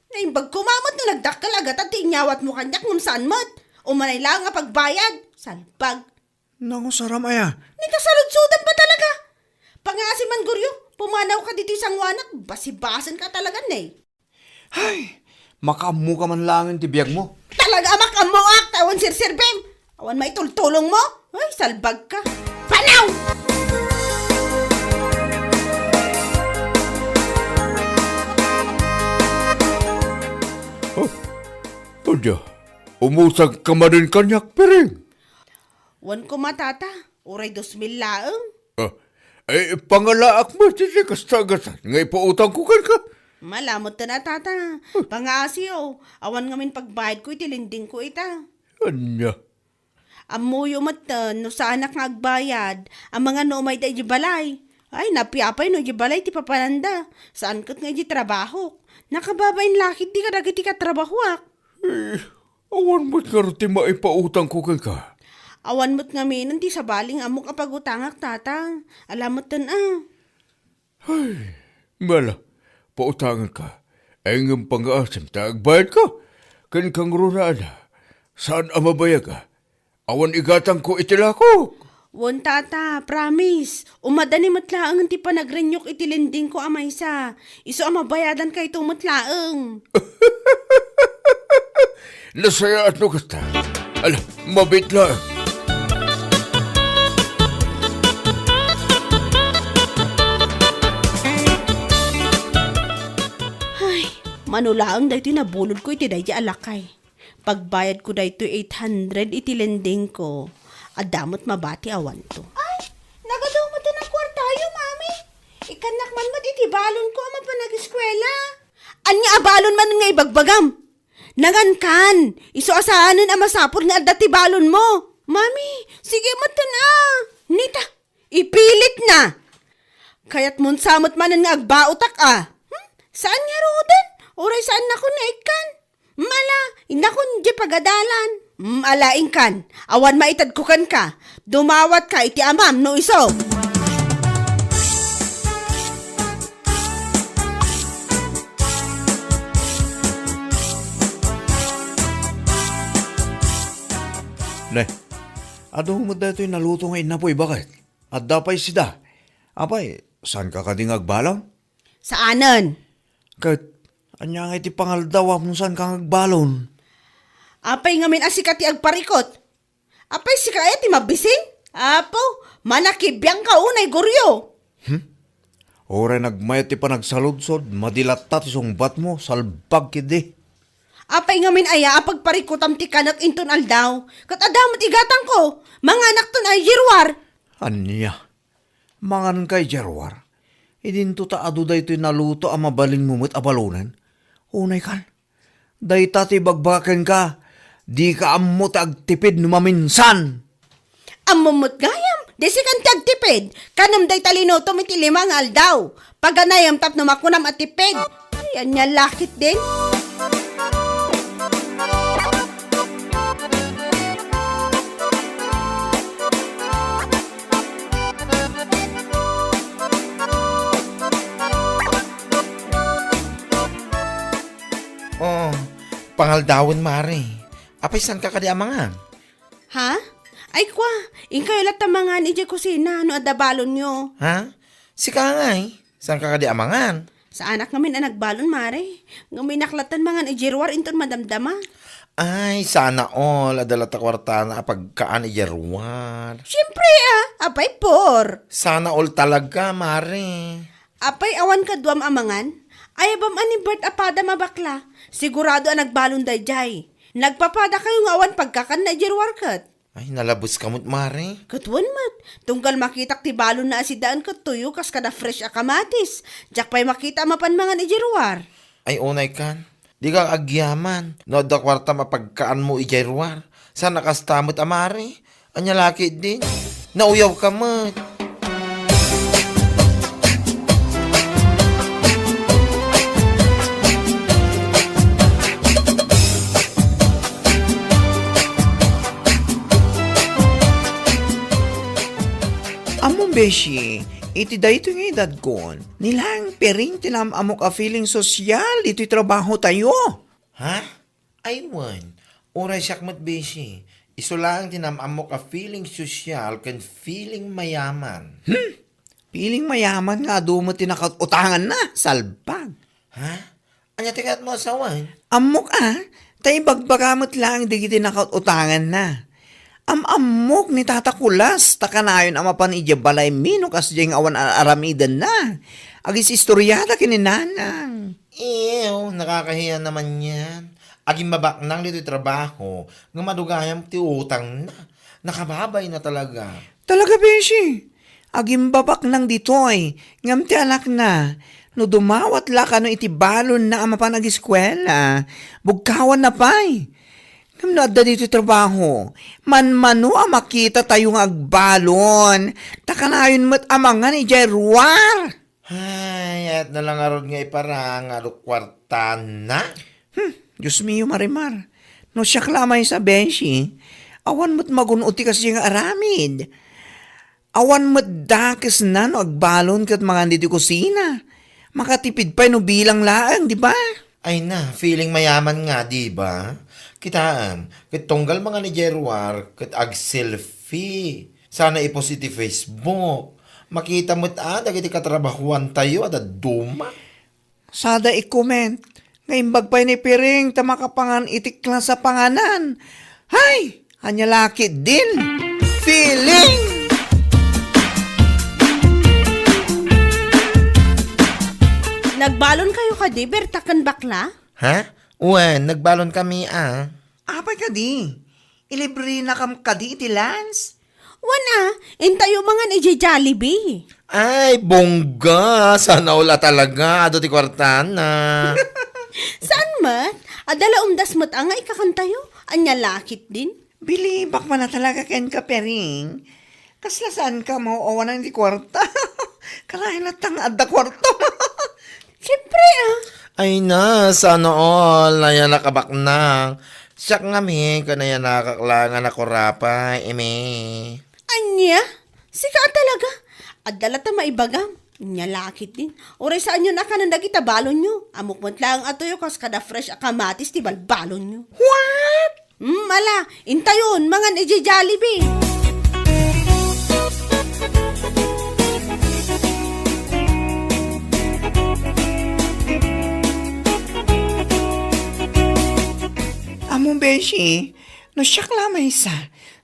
Naimbag koma met no nagdakkel a gatad ti inyawatmo kaniak ngem saan met. Umanay laeng a pagbayad. Salbag. Nangusaram aya? Ni ta saludsodem ba talaga? Pangaasi man, Goryo, pumanawka ditoy sangoanak, basibasenka talaga, ne. Ay, makaammoka man laengen ti biagmo. Talaga a makaammoak, ta awan serserbem. Awan maitultulongmo. Ay, salbagka. Panaw! Oh, adda, umusagka manen kaniak, Piring? Wen koma, Tata. Uray dos mil laeng. Ah, ay, pangalaak met iti kasta a gatad nga ipautangko kenka. Ala metten a, Tata. Pangaasiyo, awan ngamin pagbayadko iti lendingko ita. Ania? Ammoyo metten no saanak nga agbayad, amangan no umayda idiay balay. Ay, napiapay no idiay balay ti papananda. Saan ket nga idiay trabahok. Nakababain la ketdi kadagiti katrabahoak. Eh, awan met ngarud ti maipautangko kenka. Awan met ngaminen ti sabali nga ammok a pagutangak, Tata. Ala metten a. Ay, ala, pautangenka. Ay, ngem pangaasim ta agbayadka. Ken kangruna, ala, saan a mabayag a. Awan igatangko iti lakok. Wen, Tata, promise. Umadani met laengen ti panagrenyok iti lendingko a maysa. Isu a mabayadankayto met laeng. Nasayaat no kasta. Ala, mabiit laeng. Ay, mano laeng daytoy nabulodko iti daydi a lakay. Pagbayadko daytoy eight hundred iti lendingko. Adda met mabati awanto. Ay, nagadu met a kuartayo, Mami. Ikkannak man met iti balonko a mapan ageskuela. Ania a balon man nga ibagbagam? Nangankan, isu a saanen a masapul nga adda ti balonmo. Mami, sige met a. Nita, ipilitna. Kayatmon sa met manen nga agbaotak a. Hmm? Saan ngaruden? Uray saannakon nga ikkan. Mala, inakon di pagadalan. Mala, inkan. Awan maitedko kenka. Dumawatka iti amam no isu. Ne, adu met daytoy naluto nga innapoy, baket? Adda pay sida. Apay, saanka kadi nga agbalon? Saanen. Ket, ania ngay ti pangaldawam no saanka nga agbalon? Apay ngamin a sika ti agparikut? Apay sika aya ti mabisin? Apo, manakibiangka unay, Goryo. Hmm? Uray nagmayat ti panagsaludsod, madi latta ti sungbatmo, salbag ketdi. Apay ngamin aya a pagparikutam ti kanek inton aldaw? Ket adda met igatangko, manganakton a yerwar. Ania? Manganka a yerwar? Idinto ta adu daytoy naluto a mabalinmo met a balonen? Unay kan. Dayta ti ibagbaga kenka, dika ammo ti agtipid no maminsan. Ammom met gayam, di sikan ti agtipid, kanem dayta linutom iti lima nga aldaw. Paganayem tapno makunam a tipid. Ay, ania la ketdin? Oh, pangaldawen, Mare. Apay, saanka kadi a mangan? Ha? Ay kwa, inkayo latta mangan idiay kusina no adda balonyo. Ha? Sika ngay? Saanka kadi a mangan? Saanak ngamin a nagbalon, Mare. Ngem innak latta mangan idiay ruar inton madamdama. Ay, sana all. Adda latta kuartana a pagkaan idiay ruar. Siempre, ah. Apay por. Sana all talaga, Mare. Apay awan kaduam a mangan? Ayabam a ni Bert a padam a bakla. Sigurado a nagbalon daydiay. Nagpapadakayo nga awan pagkakanna idiay ruar ket. Ay, nalabes ka met, Mare. Ket wen met, tunggal makitak ti balonna a sidaan ket tuyo kas kada fresh a kamatis. Diak pay makita a mapan mangan idiay ruar. Ay, unay kan. Dika agyaman no adda kuartam a pagkaanmo idiay ruar. Saan a kasta met a, Mare? Ania la ketdin? Nauyaw ka met. Ammom, beshi, iti daytoy nga edadkon, ni laeng Piring ti naam-ammok a feeling sosyal ditoy trabahotayo. Ha? Ay, wen. Uray siak met, beshi. Isu laeng ti naam-ammok a feeling sosyal ken feeling mayaman. Hmm? Feeling mayaman nga adu met ti nakaut-utanganna, salbag. Ha? Ania ti kayatmo a sawen? Ammok a, ta ibagbaga met laeng dagiti nakaut-utanganna. Am-ammok ni Tata Kulas, ta kanayon a mapan idiay balaymi no kasdiay nga awan ar-aramidenna. Agis-istoriada ken ni Nanang. Ew, nakakahiya naman yan. Agimbabaknang ditoy trabaho, nga madugayam ti utangna. Nakababayna talaga. Talaga, beshi. Agimbabaknang ditoy, ngem ti anakna, no dumawat la kano iti balonna a mapan agiskuela, bugkawanna pay. Ngem no adda ditoy trabaho, manmano a makitatayo nga agbalon, ta kanayon met a mangan idiay ruar. Ay, ayatna la ngarud nga iparang nga adu kuartana. Hmm, Dios mio, Marimar. No siak la a maysa, beshi, awan met magun-od ti kasdiay nga aramid. Awan met dakesna no agbalon ket mangan ditoy kusina. Makatipid pay no bilang laeng, di ba? Ay na, feeling mayaman nga, di ba? Kitaem, ket tunggal mangan idiay ruar, ket ag-selfie. Sana i-post iti Facebook. Makita met a dagiti katrabahoantayo a dadduma. Sada i-comment nga imbag pay ni Piring ta makapangan iti klase a panganan. Hay! Ania la ketdin? Feeling! Nagbalon kayo kadi, Berta ken bakla? Ha? Wen, nagbalon kami, ah. Apay kadi? Ilibrenakam kadi iti lunch? Wen a, intayo mangan idiay Jollibee. Ay, bongga! Sana all a talaga. Adu ti kuartana. Saan met? Adda la umdas met a nga ikakantayo. Ania la ketdin? Bilibak man a talaga kenka, Piring. Kasla saanka a maawanan ti kuarta. Kanayon latta nga adda kuarta. Siempre, ah. Ay na, sana all, nayanak a baknang. Siak ngami, ket nayanakak la nga nakurapay, imi. Ania? Sika a talaga? Adda latta maibagam. Ania la ketdin. Uray saanyo a kanen dagita balonyo. Ammok met laeng a tuyo kas kada fresh a kamatis ti balbalonyo. What? Hmm, ala, intayon, mangan idiay Jollibee. Ammom, beshi, no siak la maysa,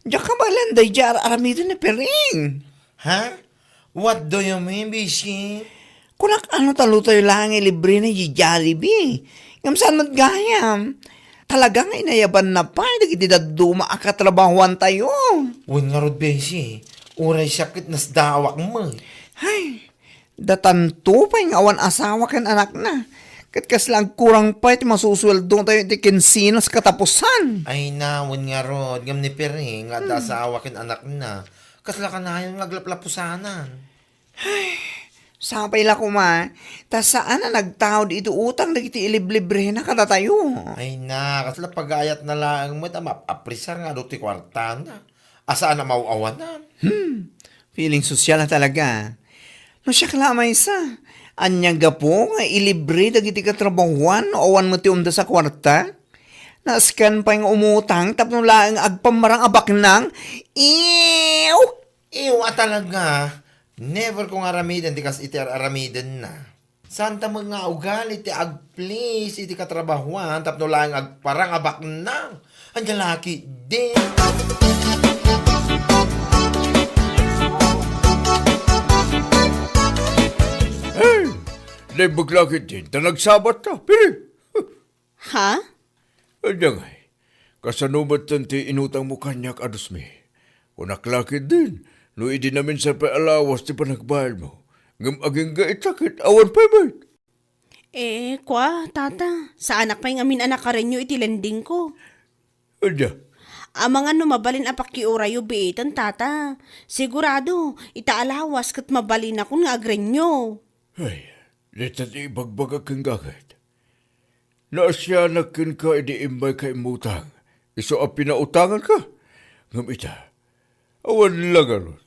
diak kabaelan daydiay ar-aramiden ni Piring. Ha? What do you mean, beshi? Kunak, ano, talutayo laeng ilibrena idiay Jollibee. Ngem saan met gayam? Talaga nga inayabanna pay dagiti dadduma a katrabahoantayo. Wen ngarud, beshi, uray siak ket nasdaawak met. Hay, datanto pay nga awan asawa ken anakna. Ket kasla agkurang pay ti masusueldotayo iti kinsenas katapusan. Ay na, wen ngarud, ngem ni Piring nga adda asawa ken anakna. Kasla kanayon nga aglaplapusanan. Ay, sapay la koma, ta saan a nagtaud iti utang dagiti iliblibrena kadatayo. Ay na, kasla pagayatna laeng met a maap-apresar nga adu ti kuartana. A saan a maaw-awanan. Hmm, feeling sosyal a talaga. No siak la a maysa, ania gapu nga ilibre dagiti katrabahoan no awan met ti umdas a kuarta? Nasken pay nga umutang tapno laeng agpammarang a baknang? Ew! Ew, a talaga. Never ko nga aramiden ti kas iti ar-aramidenna. Santa met nga ugali ti agplease iti katrabahuan tapno laeng agparang a baknang. Ania la ketdin? Hey! Naimbag la ketdin ta nagsabatta. Pili! Ha? Ania ngay, kasano metten ti inutangmo kaniak a dos mil? Kunak la ketdin, no idi naminsan pay a lawas ti panagbayadmo, ngem agingga ita ket awan pay met. Eh, kua, tata, saanak pay ngamin a nakarenew iti lendingko. Ania? Amangan no mabalin a pakiurayo biiten, tata. Sigurado, ita a lawas ket mabalinakon nga agrenew. Ay, dita ti ibagbagak kenka ket. Naasianak kenka idi immayka immutang, isu a pinautanganka. Ngem ita, awan la ngarud.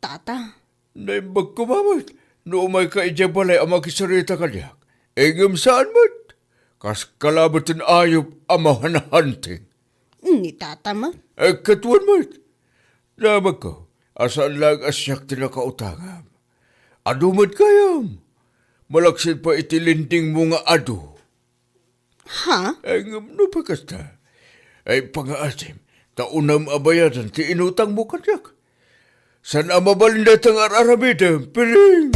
Tata. Naimbag koma met no umayka idiay balay a makisarita kaniak. Ngem saan met. Kaska la met ti ayup a mahanhanting. Ni tata met. Eh, ket wen met. Damagko a saan laeng a siak ti nakautangam. Adu met gayam. Malaksid pay iti lendingmo nga adu. Ha? Eh, ngem no pay kasta, ay pangaasim, ta unam a bayadan ti inutangmo kaniak. Saan a mabalin dayta nga ar-aramidem, piring!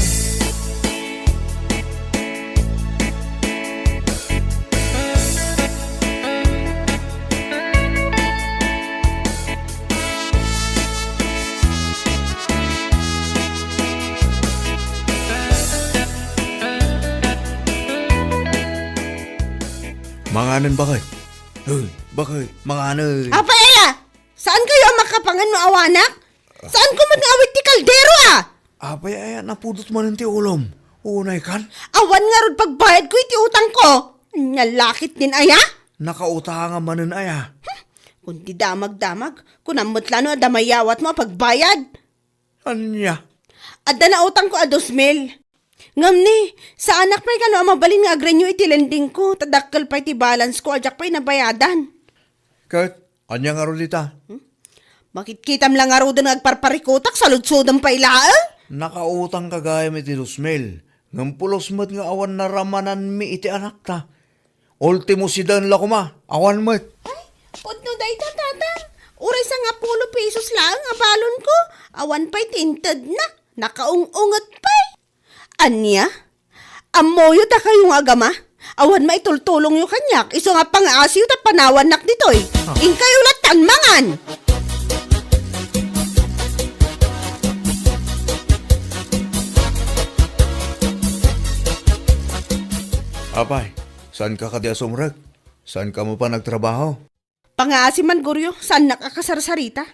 Manganen, baket. Hoy, baket, manganen. Apay aya? Saan kayo a makapangan no awanak? Saan ko met nga awit ti kaldero, a? Apay aya, napudot manen ti ulom? Unay kan? Awan ngarud pagbayad ko iti utang ko. Ania la ketdin aya? Nakautangam manen aya? Hmm, kun ti damagdamag, kunam met la no adda mayawatmo a pagbayad. Ania? Adda nautangko a dos mil. Ngem ni, saanak pay kano a mabalin nga agrenew iti lendingko, ta dakkel pay ti balansko a diak pay nabayadan. Ket, ania ngarud ita? Hmm? Makitkitam la ngaruden nga agparparikutak, saludsodem pay laeng? Nakautangka gayam iti dos mil, ngem pulos met nga awan naramananmi iti anakta. Ultimo sedan la koma, awan met. Ay, pudno dayta, tata. Uray sangapulo pesos laeng a balonko. Awan pay ti intedna. Nakaung-unget pay. Ania? Ammoyo dakayo nga agama? Awan maitultulongyo kaniak, isu nga pangaasiyo ta panawannak ditoy. Ah. Inkayo lattan mangan! Apay, saanka kadi a sumrek? Saanka mapan agtrabaho? Pangaasi man, Goryo, saannak a kasarsarita.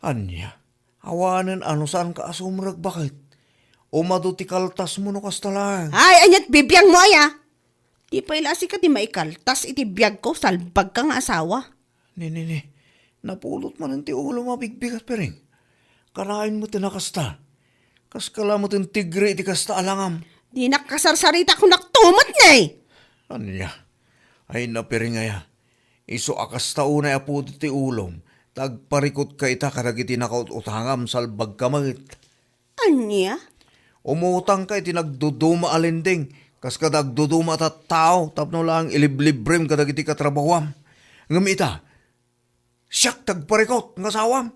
Ania? Awanen a no saanka a sumrek, baket? Umadu ti kaltasmo no kasta laeng. Ay, aniat bibiangmo aya? Di pay la sika ti maikaltas iti biagko, salbagka nga asawa. Ni, ni, ni. Napulot manen ti ulom a bigbigat, piring. Kanayon met ti nakasta. Kaska la met ti tigre iti kasta a langam. Dinak kasarsarita, kunak to met ne. Ania? Ay, napiring aya. Isu a kasta unay a pudot ti ulom, ta agparikutka ita kadagiti nakaut-utangam, salbagka met. Ania? Umutangka iti nagduduma a lending, kas kada agduduma a tattao, tapno laeng iliblibrem kadagiti katrabahuam. Ngem ita, siak ti agparikut nga asawam.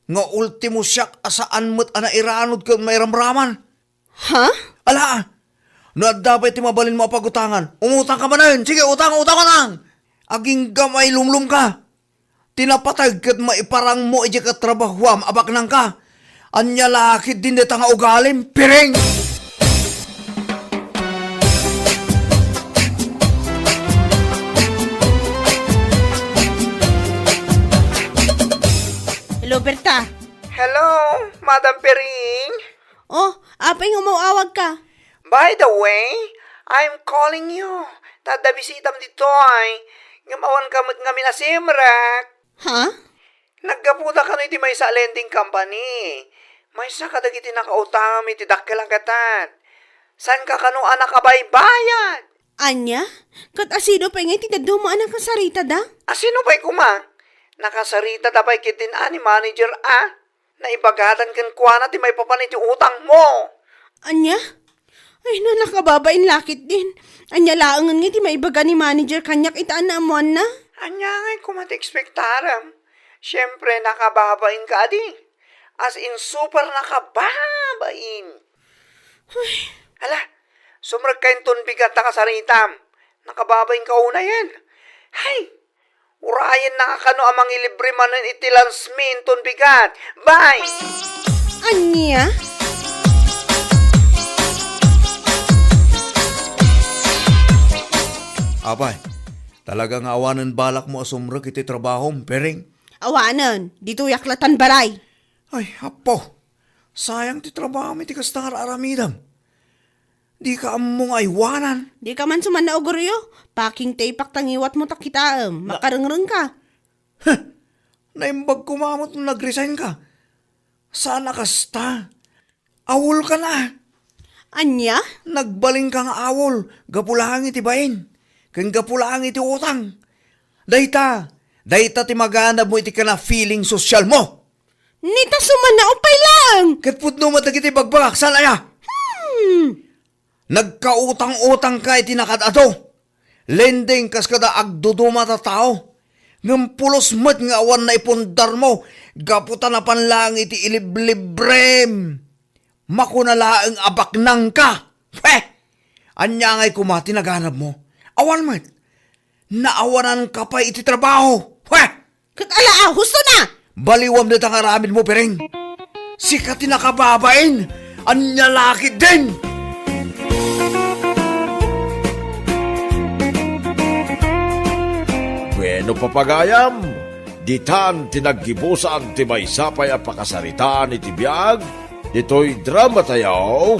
Nga ultimo siak a saan met a nairanud ken mairamraman. Ha? Ala, no adda pay ti mabalinmo a pagutangan, umutangka manen. Sige, utang, utang, utang. Agingga mailumlomka. Ti napateg ket maiparangmo idiay katrabahuam a baknangka. Ania la ketdin dayta nga ugalim, piring? Hello, Berta. Hello, Madam Piring. Oh, apay nga umaw-awag ka? By the way, I'm calling you. Ta adda bisitam ditoy. Ngem awan ka met ngamin a simrek. Ha? Naggapuda kano iti maysa a lending company. Maysa kadagiti nakautangam iti dakkel a gatad. Saanka kano a nakabaybayad? Ania? Ket asino pay ngay ti dadduma a nakasaritada? Asino pay koma? Nakasaritada pay ketdin a ni manager a. Naibagatan kenkuana ti maipapan iti utangmo. Ania? Ay, no, nakababain la ketdin. Ania laengen ngay ti maibaga ni manager kaniak ita a naammoanna? Ania ngay koma ti ekspektarem? Siempre, nakababain ka adi. As in, super nakababain. Ay. Ala, sumrekka inton bigat ta kasaritam. Nakababain ka unayen. Hay! Urayen na nga kano a mangilibre manen iti lunch mi inton bigat. Bye! Ania? Apay, talaga nga awanen balakmo a sumrek iti trabahom, Pering? Awanen, ditoyak latan balay. Ay, Apo, sayang ti trabahom iti kasta nga ar-aramidem. Dika ammo nga aywanan. Dika man sumanna, Gregorio. Packing tape-ak ta ngiwatmo ta kitaem. Na- Makarengreng ka. Huh! Naimbag koma met no nag-resign ka. Saan a kasta. Awol ka na. Ania? Nagbalin ka nga awol. Gapu laeng iti bain. Ken gapu laeng iti utang. Dayta, dayta ti maganabmo iti kana feeling social mo. Ni ta sumanna, upay laeng. Ket pudno met dagiti bagbagak, saan aya? Hmm. Nagkautang-utang ka iti nakaad-adu. Lending kas kada agduduma ta tao. Ngem pulos met nga awan naipundarmo gapu ta napan laeng iti iliblibrem. Makuna laeng a baknang ka. Heh! Ania ngay koma ti naganabmo? Awan met. Naawanan ka pay iti trabaho. Heh! Ket ala, ah, husto na! Baliwam dayta nga aramidmo, Pering. Sika ti nakababain. Ania la ketdin? Bueno, papagayam, ditan ti naggibusan ti maysa pay a pakasaritaan iti biag ditoy dramatayo,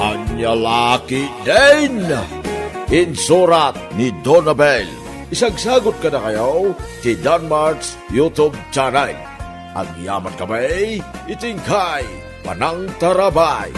Ania la ketdin? Insurat ni Donabel. Isagsagut kadakayo ti Danmart's YouTube channel. Agyaman kami iti inkay panangtarabay.